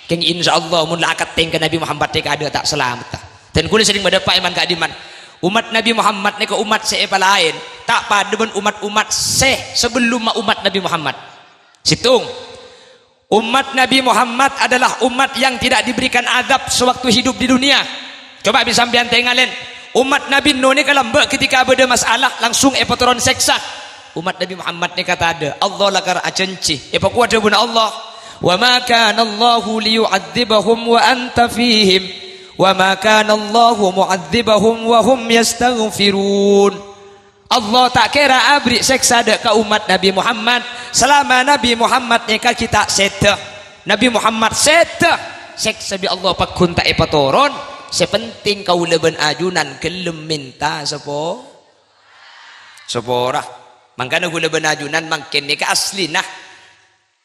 Kèng, insyaallah, mon la akatèng ka Nabi Muhammad nèka adâ' ta' salamet. Dan kaulâ serrèng madâpa' èman ka'dimman. Ommat Nabi Muhammad nèka ommat sè èpalaèn, ta' padâ bân ommat-ommat sè sabellumma ommat Nabi Muhammad. Sèttong, ommat Nabi Muhammad adalah ommat yang tidak diberikan azab sewaktu hidup di dunia. Coba bi' sampèyan tèngalèn, ommat Nabi Nuh nèka lambâ' ketika bâdâ masalah langsung èpatoron sèksa. Ommat Nabi Muhammad nèka tadâ', Allah lakar ajhânjhi. Èpakowat dhâbuna Allah, "Wa ma kana Allahu liyu'adzibahum wa anta fihim, wa ma kana Allahu mu'adzibahum wa hum yastaghfirun." Allah ta' kèra aberri' sèksa dâ' ka ommat Nabi Muhammad, salama Nabi Muhammad nèka ghi' ta' sèdhâ. Nabi Muhammad sèdhâ, sèksa bi' Allah pagghun ta' èpatoron. Sè pentèng kaulâ bân ajunan ghellem mènta sapo-, sapora. Mangkana kaulâ bân ajunan mangkèn nèka aslina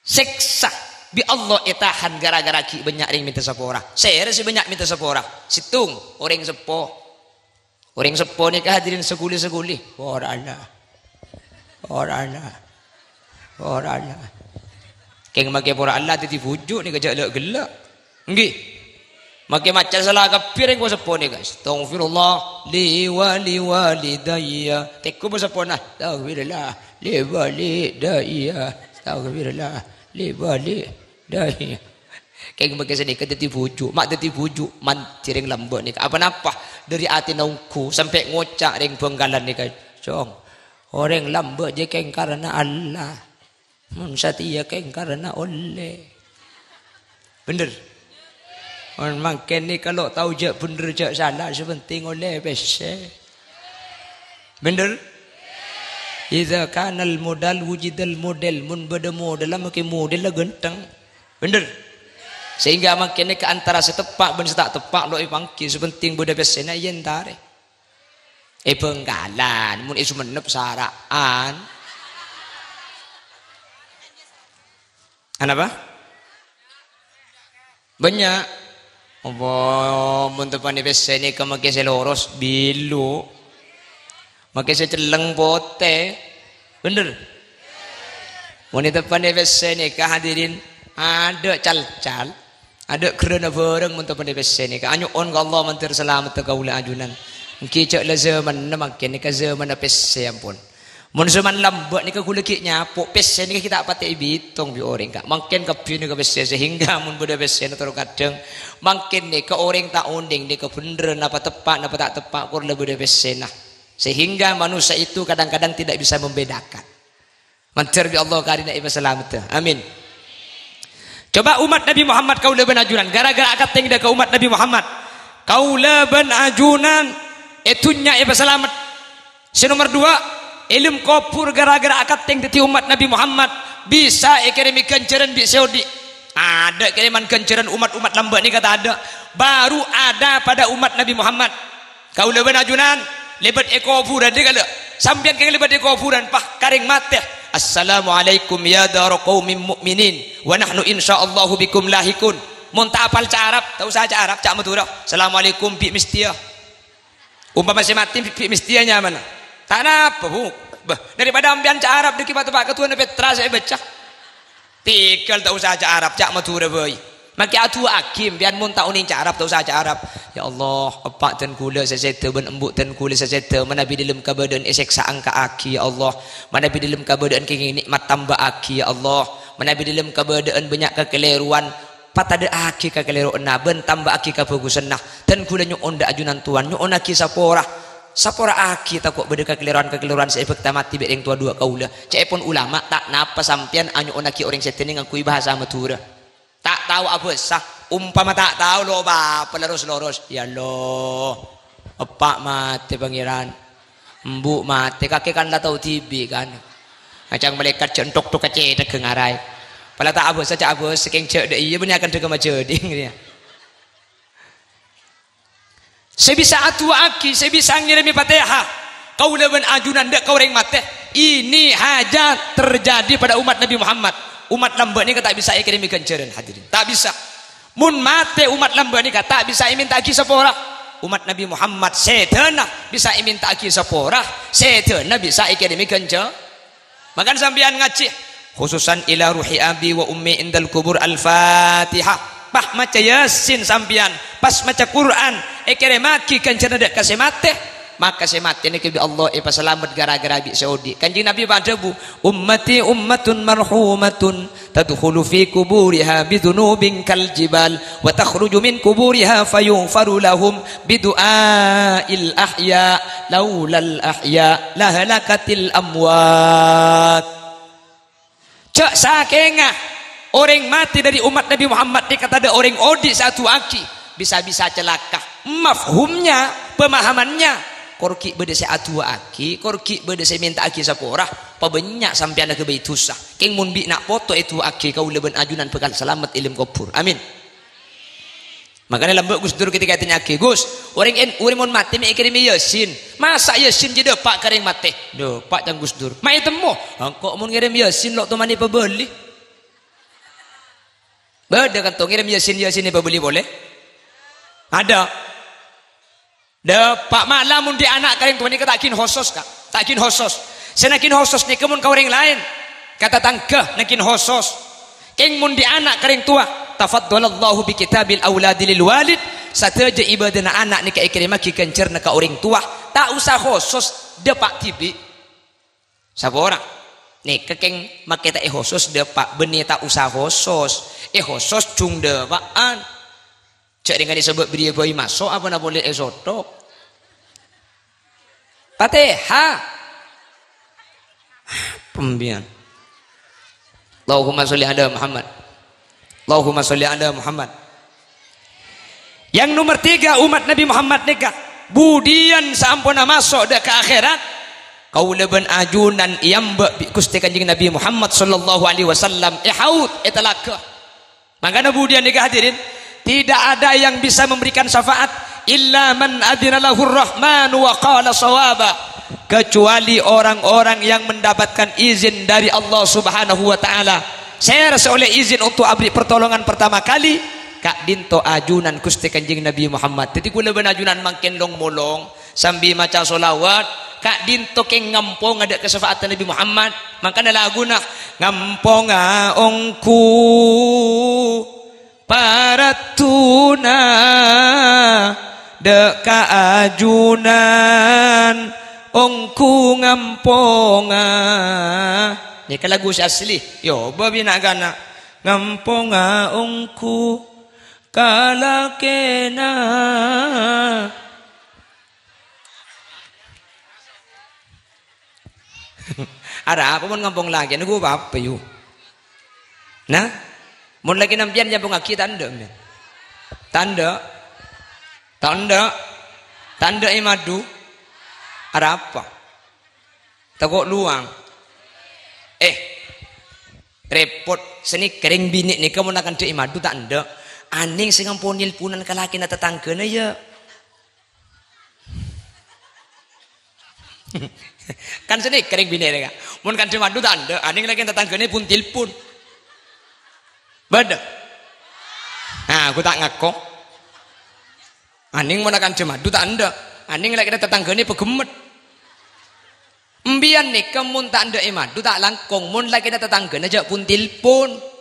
sèksa bi' Allah ètahan ghârâ-ghârâ ghi' bânnya' rèng mènta sapora. Sèra sè bânnya' mènta sapora? Sèttong, orèng seppo. Orèng seppo nèka hadirin saghuli-saghuli. Ora Allah. Ora Allah. Ora Allah. Kèng makè pora Allah dhâddhi bhuju' nèka jhâ' la ghellâ'. Ènggi. Makè maca sala kabbhi rèng seppo nèka. Astaghfirullah li wa li walidayya. Tèngghu bâ' seppona. Astaghfirullah li walidayya. Astaghfirullah li walidayya. Kèng makè sanèka dhâddhi bhuju', ma' dhâddhi bhuju', mandhi rèng lambâ' nèka. Apa-napa dhâri atèna ongghu, sampè' ngoca' rèng Bhângkalan nèka, "Cong, orèng lambâ' jiyâ kèng karana Allah. Mon satèya kèng karana ollè." Bhender? Mon mangkèn nèka lo' tao jhâ' bhender jhâ' sala, sè pentèng ollè pèssè. Bhender? Idza kanal modal wujidal model. Mon bâdâ modella, makè modella ghântheng. Bhender? Sehingga mangkèn nèka antara sè teppa' bân sè ta' teppa' lo' èpangghi, sè pentèng bâdâ pèssèna èyentarè. È Bhângkalan, mon è Songennep sara'an. Anapa? Bânnya'. Apa mon teppa'na pèssè nèka makè sè loros, bilu'. Makè sè celleng, potè. Bhender? Mon teppa'na pèssè nèka, hadirin, adâ' cal-cal. Adâ' ghârâna bhârâng mon teppa'na pèssè nèka. Anyo'on ka Allah mandhâr salameddhâ kaulâ ajunan. Ènggi jhâ' la zâmanna mangkèn nèka zâmanna pèssè, ampon. Mon zâman lambâ' nèka ghulâ ghi' nyapo', pèssè nèka ghi' ta' patè èbitong bi' orèng, Ka'. Mangkèn kabbhi nèka pèssè, sehingga mon bâdâ pèssèna terro kadhâng, mangkèn nèka orèng ta' ondhing nèka bhender napa teppa', napa ta' teppa', kor la bâdâ pèssèna. Sehingga manusia itu kadang-kadang tidak bisa membedakan. Mandhâr bi' Allah karèna èpasalameddhâ. Amin. Coba ommat Nabi Muhammad kaulâ bân ajunan, gara-gara akatèng dâ' ka ommat Nabi Muhammad, kaulâ bân ajunan è dhunnya èpasalamet. Sè nomer duwâ', è alam kobhur gara-gara akatèng dhâddhi ommat Nabi Muhammad, bisa èkèrèmè ghânjhârân bi' sè odi'. Adâ' kèrèman ghânjhârân ommat-ommat lambâ' nèka tadâ'. Baru ada pada ommat Nabi Muhammad. Kaulâ bân ajunan lèbât è kobhurân, dhi kala. Sampèyan kèng lèbât è kobhurân, pas ka rèng matè. "Assalamualaikum ya dara qaumin mu'minin, wa nahnu insyaallahu bikum lahiqun." Mon ta' apal ca' Arab, ta' osa ca' Arab, ca' Madhurâ. "Assalamualaikum bi' mestèya." Ompama sè matè bi', bi' mestèya nyamana. Ta' napa, Bu. Bâh, daripada ampèyan ca' Arab, dâgghi' pateppa' ka du'âna pètra sè èbâca. Tèghâl ta' osa ca' Arab, ca' Madhurâ bhâi. Makè adu'aaghi, empèyan mon ta' onèng ca' Arab, ta' osa ca' Arab. "Ya Allah, eppa' dân ghulâ sè sèdhâ bân embu' dân ghulâ sè sèdhâ, manabi dâlem kabâdâ'ân èsèksa, angka'aghi, ya Allah. Manabi dâlem kabâdâ'ân kèngèng nè'mat, tambâ'âghi, ya Allah. Manabi dâlem kabâdâ'ân bânnya' kakalèrowan, patadâ'âghi kakalèrowanna bân tambâ'âghi kabhâghusânna. Dân ghulâ nyo'on dâ' ajunan towan, nyo'onnaghi sapora. Sapora'aghi tako' bâdâ kakalèrowan-kakalèrowan sè èbhâkta matè bi' rèng towa duwâ' kaulâ." Ca'èpon ulama, ta' napa sampèyan anyo'onnaghi orèng sèdhâ nèng ngangghuy bhâsa Madhurâ. Ta' tao abhâsa, ompama ta' tao, lo' pa-apa, lerros-lerros. "Ya Allah, eppa' matè, Pangèran. Embu' matè, kakè kan la tao dhibi', kan. Acang malaèkat jhâ' enthok-thok ka cèthagghâ ngaraè. Pala ta' abhâsa, ca' abhâsa, kèng jhâ' dâ' iyâ, bânnè akan dâgghâ majhâdhing, rèya." Sè bisa adu'aaghi, sè bisa ngèrèmè Fatihah, kaulâ bân ajunan dâ' ka orèng matè. Ini hanya terjadi pada umat Nabi Muhammad. Umat lambâ' nèka ta' bisa èkèrèmè ghânjhârân, hadirin. Ta' bisa. Mon matè umat lambâ' nèka ta' bisa èmènta'aghi sapora. Umat Nabi Muhammad sèdhâna bisa èmènta'aghi sapora, sèdhâna bisa èkèrèmè ghânjhâ-, Mangkana sampèyan ngajhi, Khususan ila ruhi abi wa ummi indal kubur. Al-Fatihah. Pas maca Yasin sampèyan, pas maca Qur'an, èkèrèmmaghi ghânjhârânna dâ' ka sè matè, maka sè matè nèka bi' Allah èpasalamet ghârâ-ghârâ bi' sè odi'. Kanjeng Nabi pas adhâbu, "Ummati ummatun marhumatun, tadkhulu fi kuburiha bidzunubin kal jibal, wa takhruju min kuburiha fayughfaru lahum bidu'ail ahya, laulal ahya lahalakatil amwat." Jhâ' sakènga orèng matè dâri ommat Nabi Muhammad nèka tadâ' orèng odi' sè adu'aaghi, bisa-bisa calaka. Mafhumnya, pemahamannya, kor ghi' bâdâ sè adu'aaghi, kor ghi' bâdâ sè mènta'aghi sapora, pabânnya' sampèyan aghâbây dhusa. Kèng mon bi' na' poto èdu'aaghi, kaulâ bân ajunan bhâkal salamet è alam kobhur. Amin. Makanya lambâ' Gus Dur ketika ètanya'aghi, "Gus, orèng en-, orèng mon matè mè' èkèrèmè Yasin. Masa' Yasin jiyâ dâpa' ka orèng matè?" "Dâpa', ca'na Gus Dur." "Ma' ètemmo?" "Engko' mon ngèrèm Yasin lo' tomanè pabâli." Bâdâ kanto ngèrèm Yasin, Yasin èpabâli polè? Adâ'. Dâpa' mala mon dhi' ana' ka orèng towa nèka ta' ghin hosos, Ka'. Ta' ghin hosos. Sè na ghin hosos nèka mon ka orèng laèn, ka tatangghâ na ghin hosos. Kèng mon dhi' ana' ka orèng towa, tafaddalallahu bi kitabil auladi lil walid, sadhâjâ ibâdâna ana' nèka èkèrèmmaghi ghânjhârânna ka orèng towa, ta' osa hosos, dâpa' dhibi'. Sapora? Nèka kèng makè ta' èhosos dâpa', bânnè ta' osa hosos. Èhosos jhung dâpa'an. Jhâ' rèng kanè sabâ' bâriyâ bhâi maso' apana polè èsothok. Fatihah. Pembian. Allahumma sholli ala Muhammad. Allahumma sholli ala Muhammad. Yang nomor tiga, umat Nabi Muhammad nèka, budiyân saamponna maso' dâ' ka akhèrat, kaulâ bân ajunan èambâ' bi' Ghustè Kanjeng Nabi Muhammad sallallahu alaihi wasallam è haud, è talaga. Mangkana budiyân nèka, hadirin, tidak ada yang bisa memberikan syafaat illa man adzina lahur rahmanu wa qala shawaba, kecuali orang-orang yang mendapatkan izin dari Allah Subhanahu wa Ta'ala. Sèra sè ollè izin untuk aberri' pertolongan pertama kali? Ka'dinto ajunan Ghustè Kanjeng Nabi Muhammad. Dhâddhi, kaulâ bân ajunan mangkèn long-molong sambi maca sholawat, ka'dinto kèng ngamponga dâ' ka syafaat Nabi Muhammad. Mangkana laguna, "Ngamponga ongghu paraddhuna dâ' ka ajunan, ongghu ngamponga." Nèka lagu sè asli. Yo, bâbi na'-kana'. "Ngamponga ongghu kalakèna." Arapa mon ngampong lakèna, ghu apa, yu? Nah, mon lakèna sampèyan èampongngaghi, ta' endâ', men? Ta' endâ'? Ta' endâ'? Ta' endâ' è madu? Arapa? Tako' lowang? Eh, rèpot. Sanèka rèng binè' nèka mon akantha' è madu ta' endâ'. Anèng sè ngampon nèlponan ka lakèna tatangghâna, yâ. Kan sanèka rèng binè' nèka. Mon kantha' è madu ta' endâ', anèng lakèna tatangghâna pon tèlpon. Bâdâ? Nah, ghu ta' ngako. Anèng mon kantha' è madu ta' endâ', anèng lakèna tatangghâna paghemmet. Embiyan nèka mon ta' endâ' è madu ta' langkong, mon lakèna tatangghâna jhâ' pon tèlpon.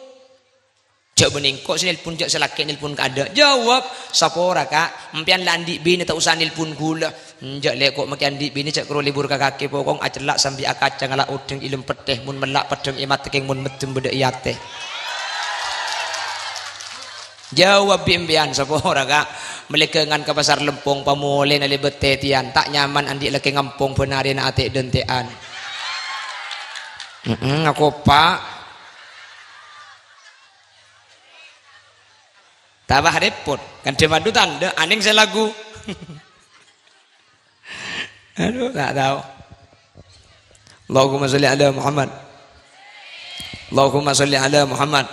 Jhâ' bânnè engko' sè nèlpon, jhâ' sè lakè nèlpon kaadâ'. Jawab, "Sapora, Ka'. Empèyan la andi' binè, ta' osa nèlpon ghulâ." "Enjâ', Lè', ko' makè andi' binè, jhâ' karo lebur ka kakè pokong, acella' sambi akaca ngala' odhâng è lem pettè, mon mella' peddhâng è matè, kèng mon meddem bâdâ è atè." Jawab bi' empèyan, "Sapora, Ka'. Mellè ghângan ka Pasar Lempong, pamolèna lèbât tètèyan, ta' nyaman andi' lakè ngampong bân arèna atè'-dântè'an." "Heeh, akopa'." Tambah rèpot. Kantha' è madu ta' endâ', anèng sè lagu. Aduh, ta' tao. Allahumma sholli ala Muhammad. Allahumma sholli ala Muhammad.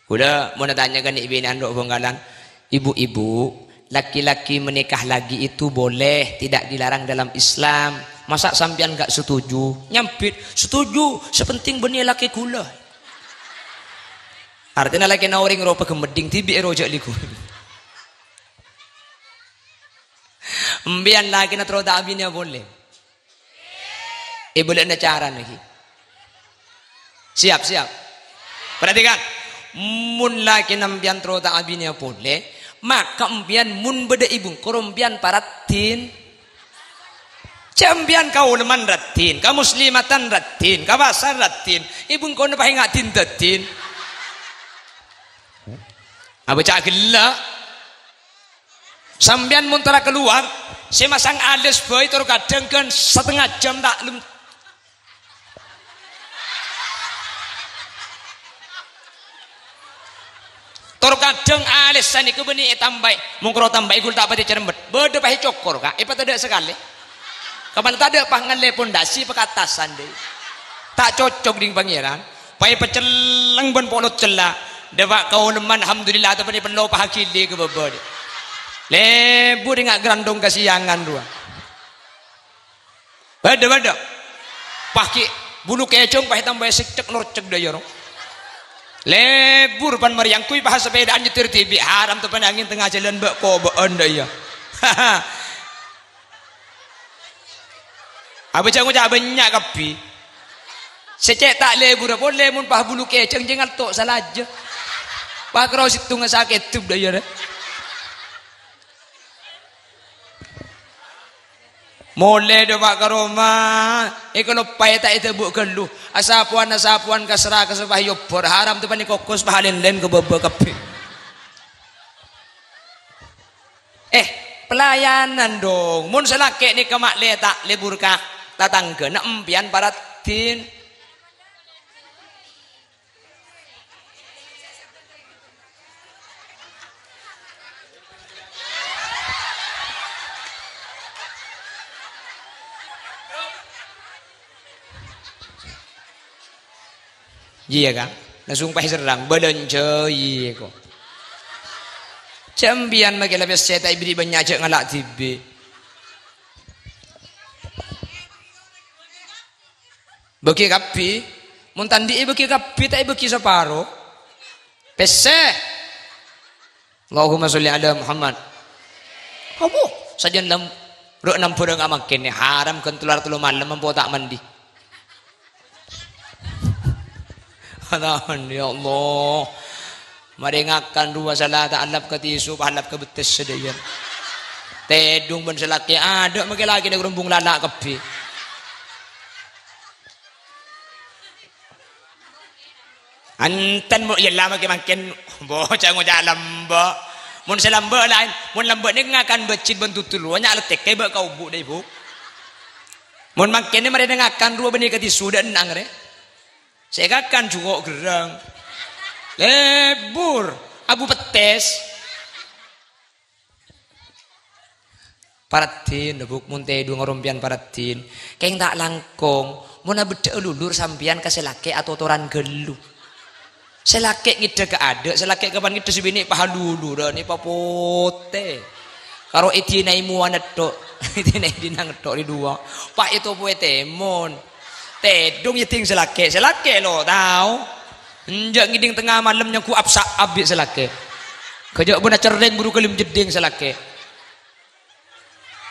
Kaulâ mon atanya ka nè'-binè'an dâ' Bhângkalan, "Ibu-ibu, laki-laki menikah lagi itu boleh, tidak dilarang dalam Islam. Masa sampèyan nggak setuju?" Nyambit, "Setuju, sè pentèng bânnè lakè kaulâ." Artèna lakèna orèng rowa paghemmeddhing dhibi' èro jhâ' lèghun. Empèyan lakèna terro ta' abinèya polè. Èbâlâ'âna carana ghi. Siap, siap. Perhatikan. Mon lakèna empèyan terro ta' abinèya polè, maka empèyan mon bâdâ è bengko rowa empèyan paraddhin. Jhâ' empèyan ka olemman raddhin, ka muslimatan raddhin, ka pasar raddhin. È bengkona paènga' din-daddin. Abâca ghellâ'. Sampèyan mon tara kalowar, sè masang alis bhâi tor kadhâng ghân satengnga jam ta' lem-, tor kadhâng alis sanèka bânnè ètambâi, mon karo tambâi ghul ta' patè cermet. Bâdâ paè cokor, Ka', èpatadâ' sakalè. Kapan tadâ' pas ngallè pondasi pakattasan, dâi. Ta' cocok ding Pangèran. Paè pacelleng bân polot cella. Dâpa' ka olemman, alhamdulillah, tapènè pello paha ghili ka bâbâ, dâi. Lebur ènga' grandong kasiyangan rowa. Bâdâ, bâdâ. Pas ghi' bulu kècong, pas ètambâi sèkcèk norcèk dâ' iyâ, ro. Lebur pan marè angghuy pas sepèdaan nyètir dhibi', haram tapènè angèn tengnga jhâlân bâ'-kobâ'ân dâ' iyâ. Abâ' jhâ' ngoca' bânnya' kabbhi. Sè cè' ta' lebura polè mon pas bulu kècong jhâ' ngalto' salajâ. Pas karo sèttongnga sakè' dub dâ' iyâ, rè. Molè dâpa' ka roma, èkaloppaè ta' èdhâbu' ghâllu. Asapowan-asapowan ka sèra ka sopajâ èobbhâr, haram tapènè kokos, paha lèn-lèn ka bâbâ kabbhi. Eh, pelayanan dong. Mon sè lakè' nèka ma'lè ta' lebur ka tatangghâna, empèyan paraddhin. Iyâ, Ka'? Langsung pas èserrang, bâlânjhâi, ko. Jhâ' empèyan makè la pèssè ta' èberri' bânnya', jhâ' ngala' dhibi'. Bâgi kabbhi. Mon ta' andi' èbâgi kabbhi, ta' èbâgi saparo. Pèssè. Allahumma sholli ala Muhammad. Abu, sajân lam-, rè' nambhârângnga mangkèn, haram ghân tello arè tello malem empo' ta' mandi. Aman, ya Allah. Marè ngakan rowa sala ta' alap ka tisu, pas alap ka bettes sadhâjâ. Tèdung bân sè lakè', adâ' makè lakè' nèko rombong lala' kabbhi. Enten mo-, yâ la makè mangkèn, bâca ngoca' lambâ'. Mon sè lambâ' laèn, mon lambâ' nèko ngakan bâjjhit bân duddul rowa, nya' lettèkè bâ' ka obu' dâ', Ibu. Mon mangkèn marè ngakan rowa bânnè ka tisu dâ' ennang rè. Sè èkakan juko' gherrang. Lebur, abu pettes. Paraddhin, Bu', mon tèdung rompèyan paraddhin. Kèng ta' langkong, mon abheddhâ'â lulur sampèyan ka sè lakè' atotoran ghâllu. Sè lakè' ngèdhâ ka adâ', sè lakè' kapan ngèdhâ sè binè' paha luluran èpapotè. Karo èdinaè mowana tho', èdinaè dinang tho' rè duwâ'. Pa' ètopoè tèmon. Tèdung yâ dhing sè lakè', sè lakè' lo' tao. Enjâ' ngèdhing tengnga malem nyangghu apsa' abit sè lakè'. Ghâjâ' bâna cerrèng buru ghâlem jeddhing sè lakè'.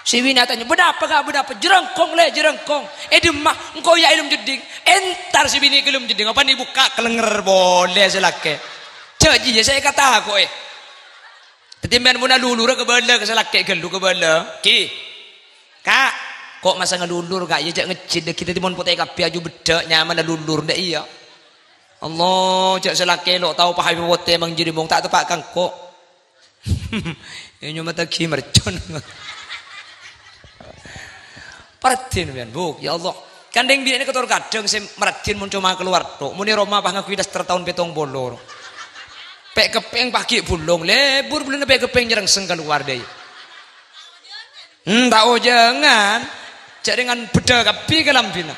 Sè binè' atanya, "Bâdâ apa, Ka', bâdâ apa?" "Jârângkong, Lè', jârângkong." "È dimma?" "Engko' yâ è lem jeddhing." Entar sè binè' ghâlem jeddhing, apa nè bukka' kalènger polè sè lakè'. Jâ' jiyâ sè èkatako'è. Dhâddhi, mèn mon alulurâ kabâlâ ka sè lakè' ghâllu kabâlâ. "Ki, Ka', ko' masanga lulur, Ka', yâ jâ' ngejjhit dhâggi', dhâddhi mon potè kabbhi aju beddhâ', nyamana lulur, ndak iyâ?" Allah, jâ' sè lakè' lo' tao paha potè mang jârèya mon ta' teppa' ka engko'. Yâ nyomataghi mercon. Paraddhin, mèn, Bu', ya Allah. Kan dhing binè' nèko tor kadhâng sè maraddhin mon coma kalowar tho'. Mon è roma pas ngangghuy daster taon pèttong polo. Pè'-keppèng paghi' bulong, lebur bulina pè'-keppèng nyerrengseng kalowar dâi. Hmm, ta' ojhângan. Jâ' rèngan beddhâ kabbhi kalambhina.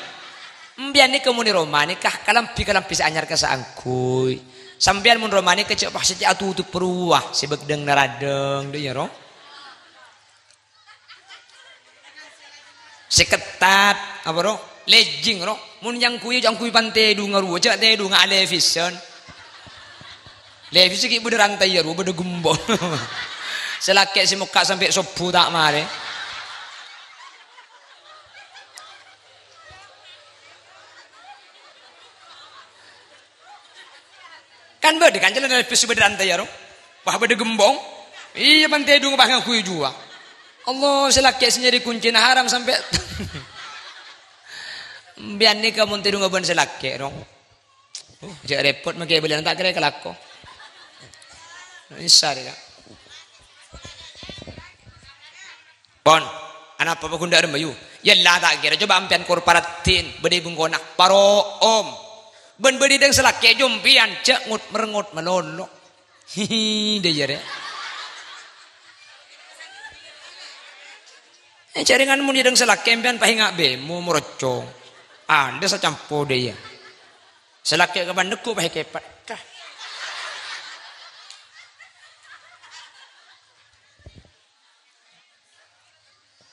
Empèyan nèka mon è roma nèka kalambi-kalambi sè anyar ka'issa' angghuy. Sampèyan mon roma nèka jâ' pas sè cè' atutup rowa sè bâgdhâng naradhâng, dâ' iyâ, ro? Sè kettat, apa, ro? Lejing, ro? Mon nyangkuy, jâ' angkuy pan tèdunga rowa, jâ' tèdunga alèvisan. Lèvis ghi' bâdâ rantai, yâ, rowa bâdâ gembong. Sè lakè' sè mokka' sampè' sobbhu ta' marè. Kan bâdâ kan calana lebbhis sè bâdâ rantèya, ro? Wah, bâdâ gembong. Iyâ, pan tèdung pas ngangghuy jhuwa. Allah, sè lakè' sè nyarè koncèna haram sampè'. Sampèyan nèka mon tèdung abân sè lakè', ro? Uh, jhâ' rèpot makè bâlâna ta' kèra kalako. Bisa deh, Kak. Pon, anapa pagundhâ'âr mayu? Yâ la ta' kèra, coba ampèyan kor paraddhin, bâdâ è bengkona, paro om. Bân bâdâ dâng sè lakè' jhâ' ampèyan, jhâ' ngot-merengngot malolo. Hihi, dâ' iyâ rè. Eh, jaringan mon yâ dâng sè lakè' ampèyan paènga' bemo morocong. Anda sacampo dâ' iyâ. Sè lakè' kapan neggu' paè kepet. Kah.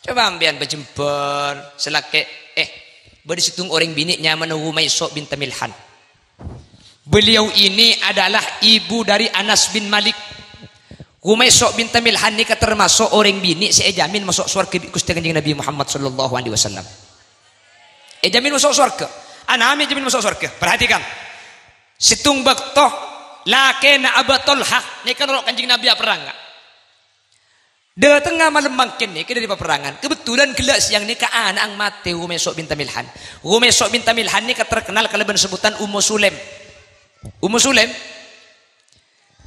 Coba ampèyan pajembhâr, sè lakè', eh, bâdâ sèttong orèng binè' nyamana Umayso' binta Milhan. Beliau ini adalah ibu dari Anas bin Malik. Umayso' binta Milhan nèka termaso' orèng binè' sè èjamin maso' sowarghâ bi' Ghustè Kanjeng Nabi Muhammad sallallahu alaihi wasallam. Èjamin maso' sowarghâ. Ana'na èjamin maso' sowarghâ. Perhatikan. Sèttong bâkto lakèna Abu Thalhah nèka noro' Kanjeng Nabi aperrang, Kak. Dâtengnga malem mangkèn nèka dâri paperrangan. Kebetulan ghellâ' sèyang nèka ana'na matè, Umayso' binta Milhan. Umayso' binta Milhan nèka terkenal kalabân sebutan Ummu Sulaim. Ummu Sulaim,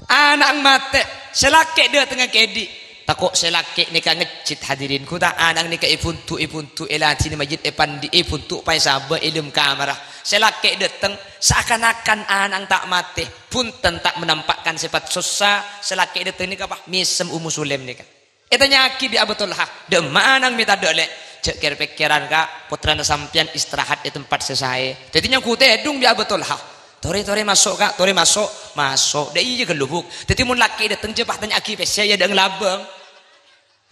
ana'na matè, sè lakè' dâtengnga kèdhi'. Tako' sè lakè' nèka ngejjhit, hadirin. Ghu ta' ana'na nèka èbhunto', èbhunto', èladhinè majjhit, èpandi', èbhunto' paè sabâ' è dâlem kamarra. Sè lakè' dâteng, seakan-akan ana'na ta' matè. Bhunten ta' menampakkan sèpat sossa, sè lakè' dâteng nèka, pas mèsem Ummu Sulaim nèka. Ètanya'aghi bi' Abu Thalhah, "Dâ'emma ana'na mè' tadâ', Lè'?" "Jhâ' kèr-pèkkèran, Ka', pottrana sampèyan istirahat è tempat sè saè." Dâddhi nyangghu tèdung bi' Abu Thalhah. "Torè, torè maso', Ka', torè maso'." "Maso'." "Dâ' iyâ ghâllu, Bu'." Dâddhi mon lakè' dâteng jhâ' pas tanya'aghi pèssè, yâ dâ' ngalabâng.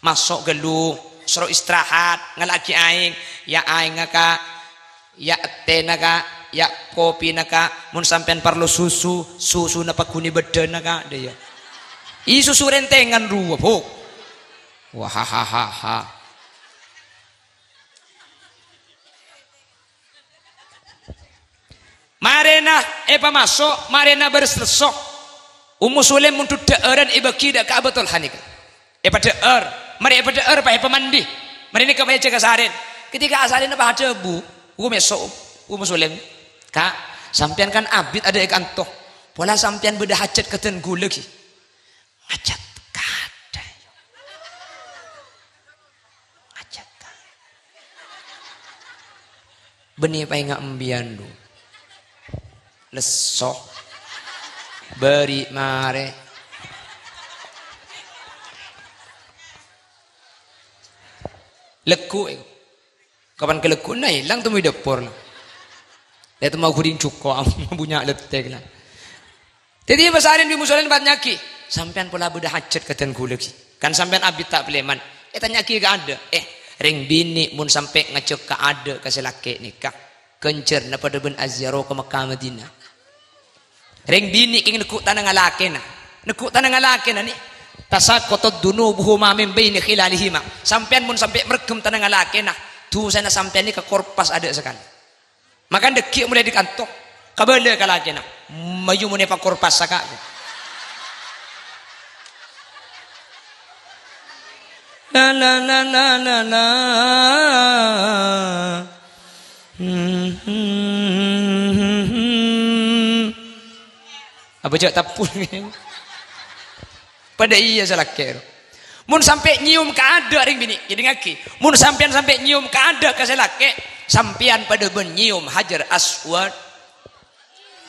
Maso' ghâllu, soro istirahat, ngala'aghi aèng. "Yâ aèngnga, Ka', yâ ètèna, Ka', yâ kopina, Ka'. Mon sampèyan parlo susu, susuna pagghun è bâddhâna, Ka'." Dâ' iyâ. Iyâ susu rèntèngan rowa, Bu'. Wahahahaha. Marèna èpamaso', marèna bârâs lesso. Ummu Sulaim mondhut dhâ'ârân èbâghi dâ' ka Abu Thalhah nèka. Èpadhâ'âr, marè èpadhâ'âr pas èpamandi. Marè nèka pas èjhâ' kasarèn. Ketika asarèna pas adhâbu, Ummu Meso', Ummu Sulaim, "Ka', sampèyan kan abit adâ' è kanto. Pola sampèyan bâdâ hajhât ka dân ghulâ ghi." Ngajhât kadâ'. Ngajhât kadâ'. Bânnè paènga' embiyân, Du. Lesso. Bâri' marè. Legghu', è. Kapan kalagghuna èlang temmo è dâpor. Lè' temmo ghuring jhuko', bunnya' lettèk la. Dâddhi pasarèn bi' Ummu Sulaim pas nyaghi, "Sampèyan pola bâdâ hajhât ka dân ghulâ ghi. Kan sampèyan abit ta' palèman." Ètanya'aghi ka adâ', "Eh, rèng binè' mon sampè' ngajhâk ka adâ' ka sè lakè' nèka, ghânjhârna padâ bân aziarah ka Mekkah Madinah." Rèng binè' kèng negghu' tanangnga lakèna. Negghu' tanangnga lakèna nè, "Tasaqatat dzunubuhuma min baini khilalihima." Sampèyan mon sampè' mèrghâm tanangnga lakèna, dhusana sampèyan nèka korpas adâ' sakalè. Maka dâggi' molaè dâri kanto, kabâlâ ka lakèna. "Mayu mon èpakorpasa, Ka'." La, la, la, la, la, la. Hmm, hmm, hmm, hmm, hmm. Apa jhâ' tappul? Padâ iyâ sè lakè'. Mon sampè' nyèyom ka adâ' rèng binè', èdingngaghi. Mon sampèyan sampè' nyèyom ka adâ' ka sè lakè', sampèyan padâ bân nyèyom Hajar Aswad.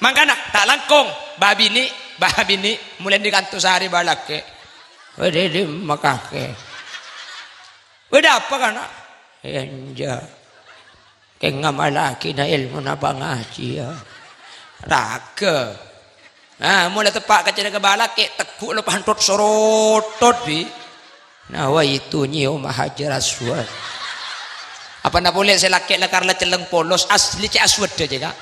Mangkana, ta' langkong, bâbinè', bâbinè', molaè dâri kanto sarè bâlakè'. Wèdè, dâ' makakè. Wèdè apa, kana'? Enjâ'. Kèng ngamalaghina èlmona pangajiyân. Raghâ. Nah, molaè teppa' ka cèrè ka bâlakè', tegghu' lo panthot sorotot, bi. Nawaitu nyèyoma Hajar Aswad. Apana polè sè lakè' la karla cellèng polos, asli cè' aswadda jâ, Ka'.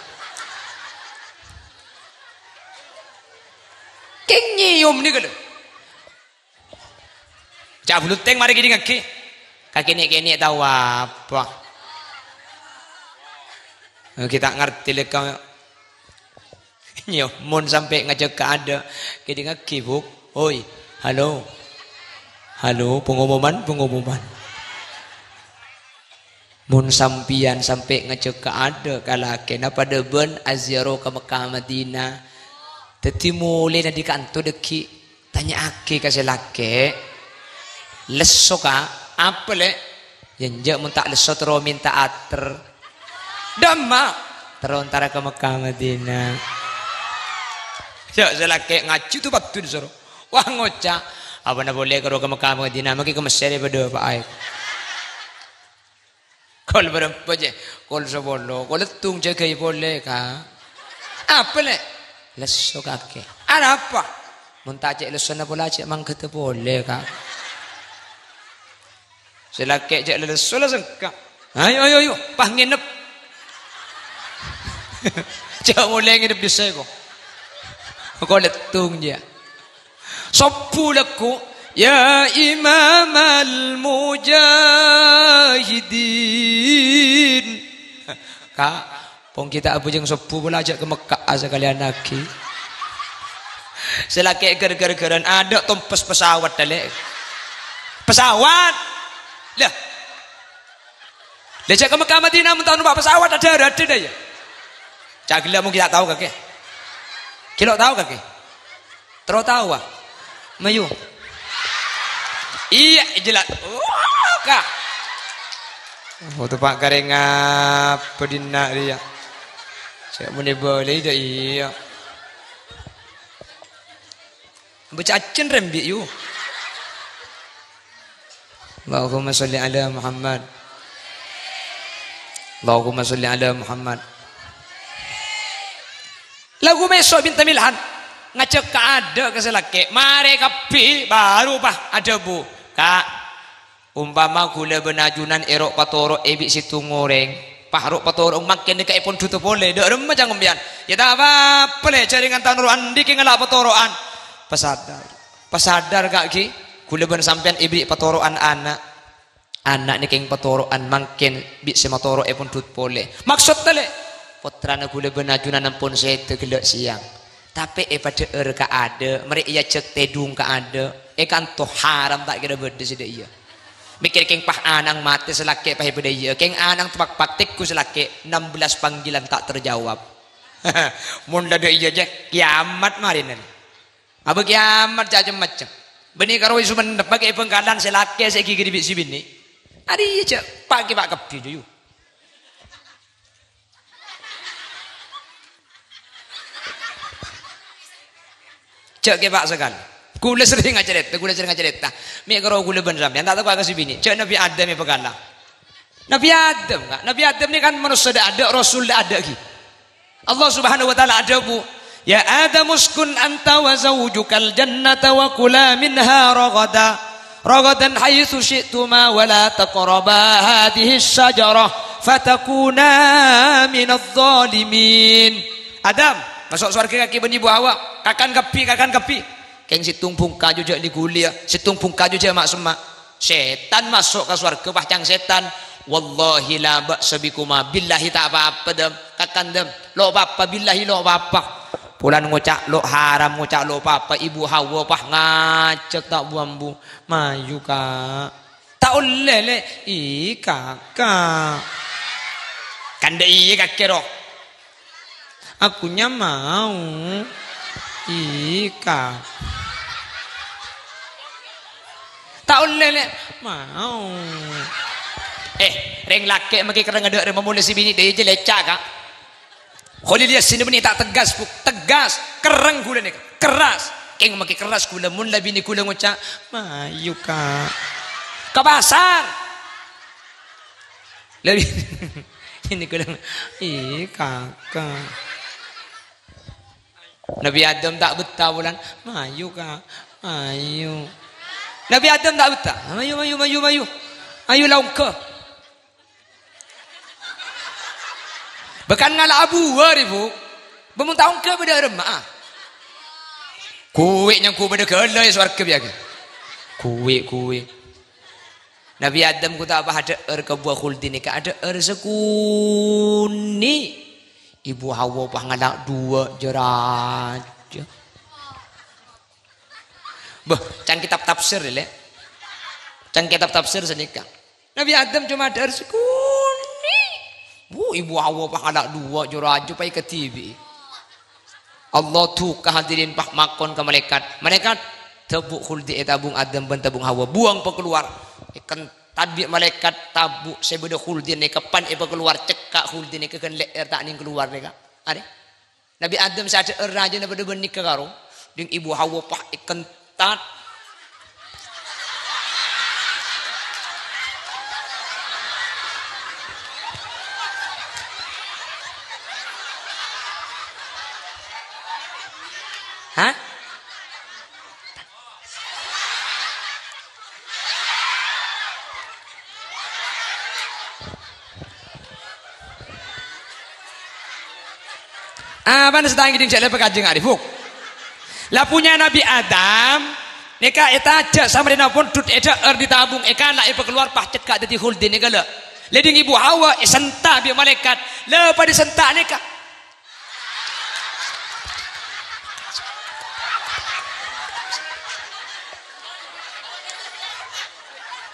Kèng nyèyom nèka lho. Ca'na buluttèng marè kèdingngaghi. Ka kènè'-kènè' tao apa? Kita ngerti lè ka. Nyo, mon sampè' ngajhâk ka adâ', kèdingngaghi, Bu'. Hoi, halo. Halo, pengumuman, pengumuman. Mon sampèyan sampè' ngajhâk ka adâ' ka lakèna padâ bân aziarah ka Mekkah Madinah. Dhâddhi molèna dhi' kanto dhâggi', tanya'aghi ka sè lakè', "Lesso, Ka'?" "Apa, Lè'?" "Yâ, enjâ' mon ta' lesso terro mènta ater." "Dâ'emma?" "Terro entara ka Mekkah Madinah." Jâ' sè lakè' ngajhi tu paddun soro. Wah, ngoca', "Apana polè karo ka Mekkah Madinah, mangkè ka Messer padâ pa'a." Kol bârâmpa, Cè'? Kol sapolo. Kol èttung jâgâi polè, Ka'. Apa, Lè'? Lesso kakè. Arapa? Mon ta' cè' lessona pola, cè' mangghâdhâ polè, Ka'. Sè lakè' jâ' lesso la sengka. Ayo, ayo, ayo, pas ngènep. Jâ' molè ngènep dissa ko. Ko lettung jâ'. Sobbhu lagghu, ya imamal mujahidin. Ka', pong kita abujeng sobbhu pola jâ' ka Mekkah sakalèyan aghi. Sè lakè' ghâr-ghâr-ghârân adâ' tompes pesawat, Lè'. Pesawat. Lah. Lah, jâ' ka Mekkah Madinah mon ta' nompa' pesawat, adâ' râdhâ, yâ. Cagella mungkin ta' tao kakè. Kilo tao kakè. Terro tao, wa. Mayu. Iyâ, jelas. Oh, Ka'. Oh, tepa' karè ngapa dinna' rèya? Cè' mon èbâlâi dâ' iyâ. Baca accen rembi' yu. Allahumma sholli ala Muhammad. Allahumma sholli ala Muhammad. Lagu meso binta milhan. Ngajhâk ka adâ' ka sè lakè'. Marè kabbhi, baru pas adhâbu. Ka', Ompama ghulâ bân ajunan èro' patoro'è bi' sèttong orèng, pas ro' patoro'na mangkèn nèka èpondhut polè, dâ' remma ca'na sampèyan? Yâ ta' apa-apa, Lè', jhâ' rèng antar noro' andi' kèng ngala' patoro'an. Pasadar. Pasadar, Ka', ghi, ghulâ bân sampèyan èberri' patoro'an ana'. Ana' nèka kèng patoro'an mangkèn bi' sè matoro' èpondhut polè. Maksodda, Lè', pottrana ghulâ bân ajunan ampon sèdhâ ghellâ' sèyang. Tapè èpadhâ'âr ka adâ', marè èajhâk tèdung ka adâ', è kanto haram ta' kèra bâdâ sè dâ' iyâ. Mèkkèr kèng pas ana'na matè sè lakè' pas èpadâ iyâ, kèng ana'na tepakpak tèngghu sè lakè', enam belas panggilan tak terjawab. Mon la dâ' iyâ, jâ, kiamat marèna. Abâ kiamat cacem-macem. Bânnè karo è Songennep, bâ' è Bhângkalan sè lakè' sè èghighiri bi' sè binè'. Arèya jâ, pa' kè pa' kabbhi, jâ, yu. Jâ' kè pa' sakalè. Ghulâ serrèng acarèta, ghulâ serrèng acarèta. Mè' karo ghulâ bân sampèyan, ta' tako' ka sè binè'. Jâ' Nabbhi Adam è Bhângkalan. Nabbhi Adam, Ka'. Nabbhi Adam nèka kan manossa dâ' adâ', rasul dâ' adâ' ghi. Allah Subhanahu wa Ta'ala adhâbu, "Ya Adam, uskun anta wa zaujukal jannata wa kula minha ragadan, ragadan haitsu syi'tuma wa la taqraba hadhihi syajarah fatakuna minadh dhalimin." "Adam, maso' sowarghâ kakè bân Ibu Hawa, kakan kabbhi, kakan kabbhi. Kèng sèttong bhungka jâ' li-ghuli, yâ, sèttong bhungka jâ' ma'-semma'." Sètan maso' ka sowarghâ pas ca'na sètan, "Wallahi la ba'sa bikuma, billahi ta' pa-apa, Dam. Kakan, Dam. Lo' pa-apa, billahi lo' pa-apa." Polana ngoca' lo' haram, ngoca' lo' pa-apa, Ibu Hawa pas ngajhâk ta' bu-ambu. "Mayu, Ka'." "Ta' ollè, Lè'." "Ih, Kaka'." "Kan dâ' iyâ kakè, ro." "Aku nya mau." "Ih, Ka'." "Ta' ollè, Lè'." "Mau." Eh, rèng lakè' makè kerrang adâ' rè mamolè sè binè' dâ' iyâ jâ lecca', Ka'. Khalil Yasin bânnè ta' tegas, Bu. Tegas. Kerrang ghulâ nèka. Keras. Kèng makè keras ghulâ mon la binè ghulâ ngoca', "Mayu, Ka'." Ka pasar. La binè ghulâ, "Ih, Kaka'." Nabbhi Adam ta' bettah polana, "Mayu, Ka', mayu." Nabbhi Adam ta' bettah, "Mayu, mayu, mayu, mayu. Ayu la ongghâ." Bâkal ngala' abuwâ rè, Bu. Bâ mon ta' ongghâ bâdâ remma'a. Kuwi nyangghu bâdâ ghâlâ è sowarghâ, bi' aghi. Kuwi, kuwi. Nabbhi Adam ghu ta' apa adhâ'âr ka buah khuldi nèka, adhâ'âr sakonè'. Ibu Hawa pas ngala' duwâ' jâ rajâ. Bâh, can kitab tafsir, Lè'. Can kitab tafsir sanèka. Nabi Adam coma adhâ'âr sakonè'. Bu, Ibu Hawa pas ngala' duwâ' jâ rajâ pas èkadibi'i. Allah duka, hadirin, pas makon ka malaèkat. "Malaèkat, tabu' khuldi è tabung Adam bân tabung Hawa. Buwâng pakalowar." Èkentat bi' malaèkat tabu' sè bâdâ khuldi nèka pan èpakalowar, cekka' khuldi nèka ghân lè'èr ta' nèng kalowar nèka. Arè. Nabi Adam sè adhâ'âr rajâna padâ bân nèka karo, ding Ibu Hawa pas èkentat. Hah? Apana sè ta' ngèdhing jhâ' lèbâ Kanjeng Arif, Bu? La punya Nabi Adam, nèka ètajâ' samarèna pondhut èdhâ'âr dhi tabung, èkala' èpakalowar pas cekka' dhâddhi khuldi nèka, la. Lèding Ibu Hawa èsenta' bi' malaèkat, la padâ senta' nèka.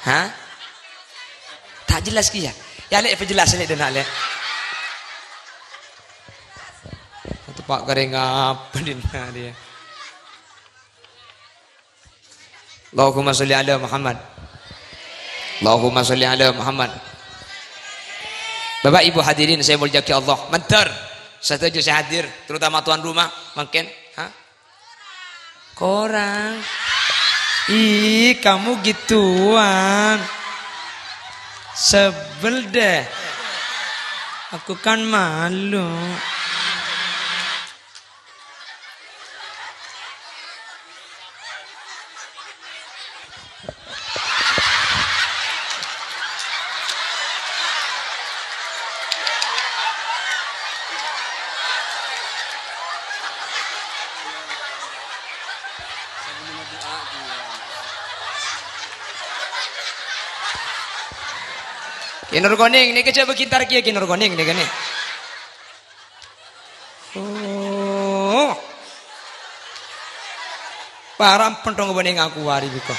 Hah? Ta' jelas kèya. Ya, Lè', èpajelas, Lè', dâna', Lè'. Teppa' karè ngapa dina dia? Allahumma sholli ala Muhammad. Allahumma sholli ala Muhammad. Bapak Ibu hadirin saya muliakan Allah. Mandhâr sadhâjâ sè hadir, terutama tuan rumah, mangkèn, ha? Korang. Ih, kamu gituan. Sebel deh. Aku kan malu. Kè Nur Konèng, nèka jhâ' bâghi èntar kèya Kè Nur Konèng nèka nè. Oh. Parampen dong bânnè ngaku wari biko.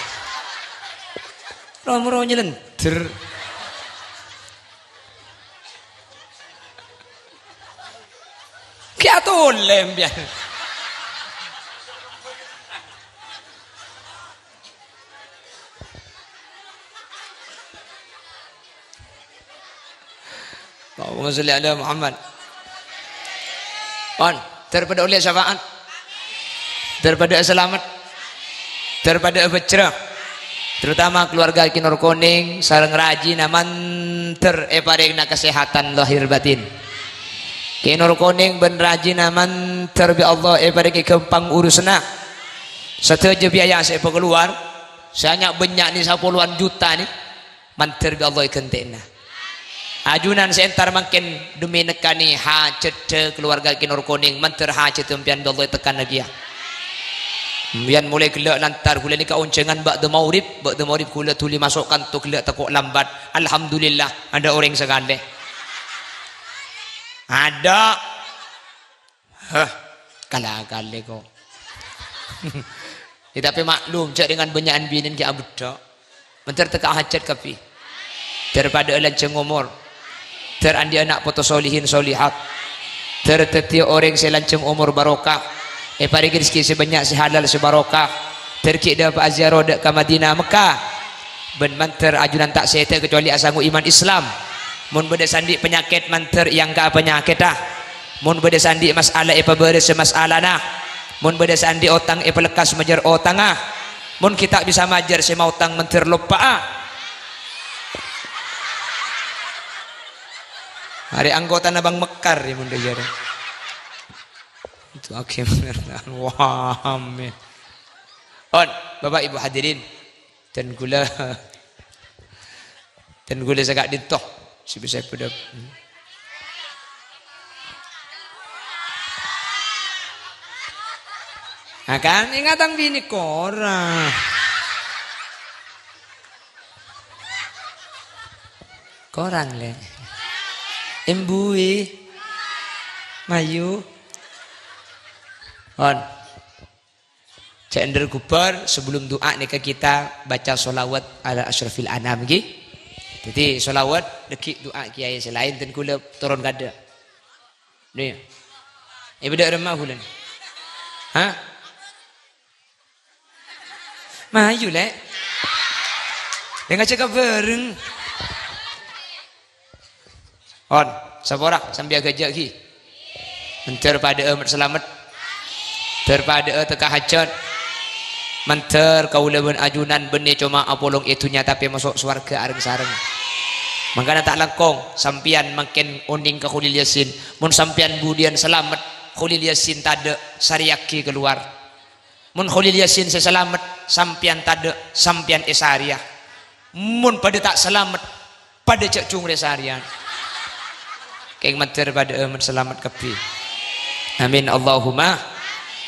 Ro-moro nyelender. Kè atolè sampèyan. Allahumma sholli ala Muhammad. Pon, ter padâ ollè syafaat. Ter padâ salamet. Ter padâ abhâjrâ. Terutama keluarga Kè Nur Konèng sareng rajina mandhâr èparèngana kasèhatan lahir batin. Kè Nur Konèng bân rajina mandhâr bi' Allah èparèngè ghâmpang urusanna. Sadhâjâ biaya sè èpakalowar, sè anya'-bânnya' nè sapolowan juta nè, mandhâr bi' Allah èghântè'ana. Ajunan sè èntar mangkèn demi nekkanè hajhâddhâ keluarga Kè Nur Konèng, mandhâr hajhâddhâ sampèyan bi' Allah ètekkanna kèya. Sampèyan molaè ghellâ' lantar ghulâ nèka onjhângan ba'da maghrib, ba'da maghrib ghulâ dhuli maso' kanto ghellâ' tako' lambat. Alhamdulillah, adâ' orèng sakalè. Adâ'. Hah, kala-kalè ko'. Ya, tapè maklum, jhâ' dengan bânnya'an binèn ghi' abheddhâ. Mandhâr tekka' hajhât kabbhi. Dhâr padâ'â lanjhâng omor. Dhâr andi' ana' poto solihin solihat. Dhâr dhâddhiyâ orèng sè lanjhâng omor barokah. Èparèngè rejhekkè sè bânnya', sè halal, sè barokah. Dhâr ghi' dâpa'a ziarah dâ' ka Madinah Mekkah. Bân mandhâr ajunan ta' sèdhâ kacobâli asango iman Islam. Mon bâdâ sè andi' panyakèt, mandhâr èangka'a panyakètta. Mon bâdâ sè andi' mas'ala, èpabârâs mas'alana. Mon bâdâ sè andi' otang, èpalekkas majâr otangnga. Mon ghi' ta' bisa majâr sè maotang, mandhâr loppa'a. Arè anggotana Bang Mekar, ya, mon dhâjâ. Itu oke bener. Wah, amin. Pon, Bapak Ibu hadirin, dan ghulâ, dan ghulâ sè ka'dinto, sè bisa padâ. Nah, kan, ingat ang bini korang. Korang, Lè'. Embuwi. Mayu. On. Ca'ènder ghubâr, sebelum du'a nèka kita baca sholawat ala asyrafil anam, ghi. Dhâddhi, sholawat, dhâggi' du'a kiyaè sè laèn, dân kaulâ toron kaadâ'. Nè. È, bâdâ remma bulân. Hah? Mayu, Lè'. Dâ' ngajhâk bhâreng. On, sapa ora? Sampèyan ghâjâ' ghi. Mandhâr padâ'â met-salamet. Mandhâr padâ'â tekka hajhât. Mandhâr kaulâ bân ajunan bânnè coma apolong è dhunnya tapè maso' sowarghâ areng-sareng. Mangkana ta' langkong, sampèyan mangkèn onèng ka Kholil Yasin. Mon sampèyan budiyân salamet, Kholil Yasin tadâ', sarèyaghi kalowar. Mon Kholil Yasin sè salamet, sampèyan tadâ', sampèyan èsarèya. Mon padâ ta' salamet, padâ jhâ' jhungrè sarèyan. Kèng mandhâr padâ'â met-salamet kabbhi. Amin, Allahumma.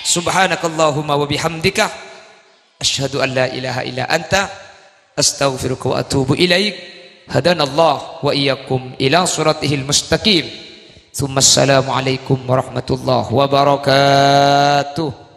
Subhanakallahumma wa bihamdika. Asyhadu an la ilaha illa anta. Astaghfiruka wa atubu ilaik. Hadanallah wa iyyakum ila siratihil mustaqim. Tsumma assalamualaikum warahmatullahi wabarakatuh.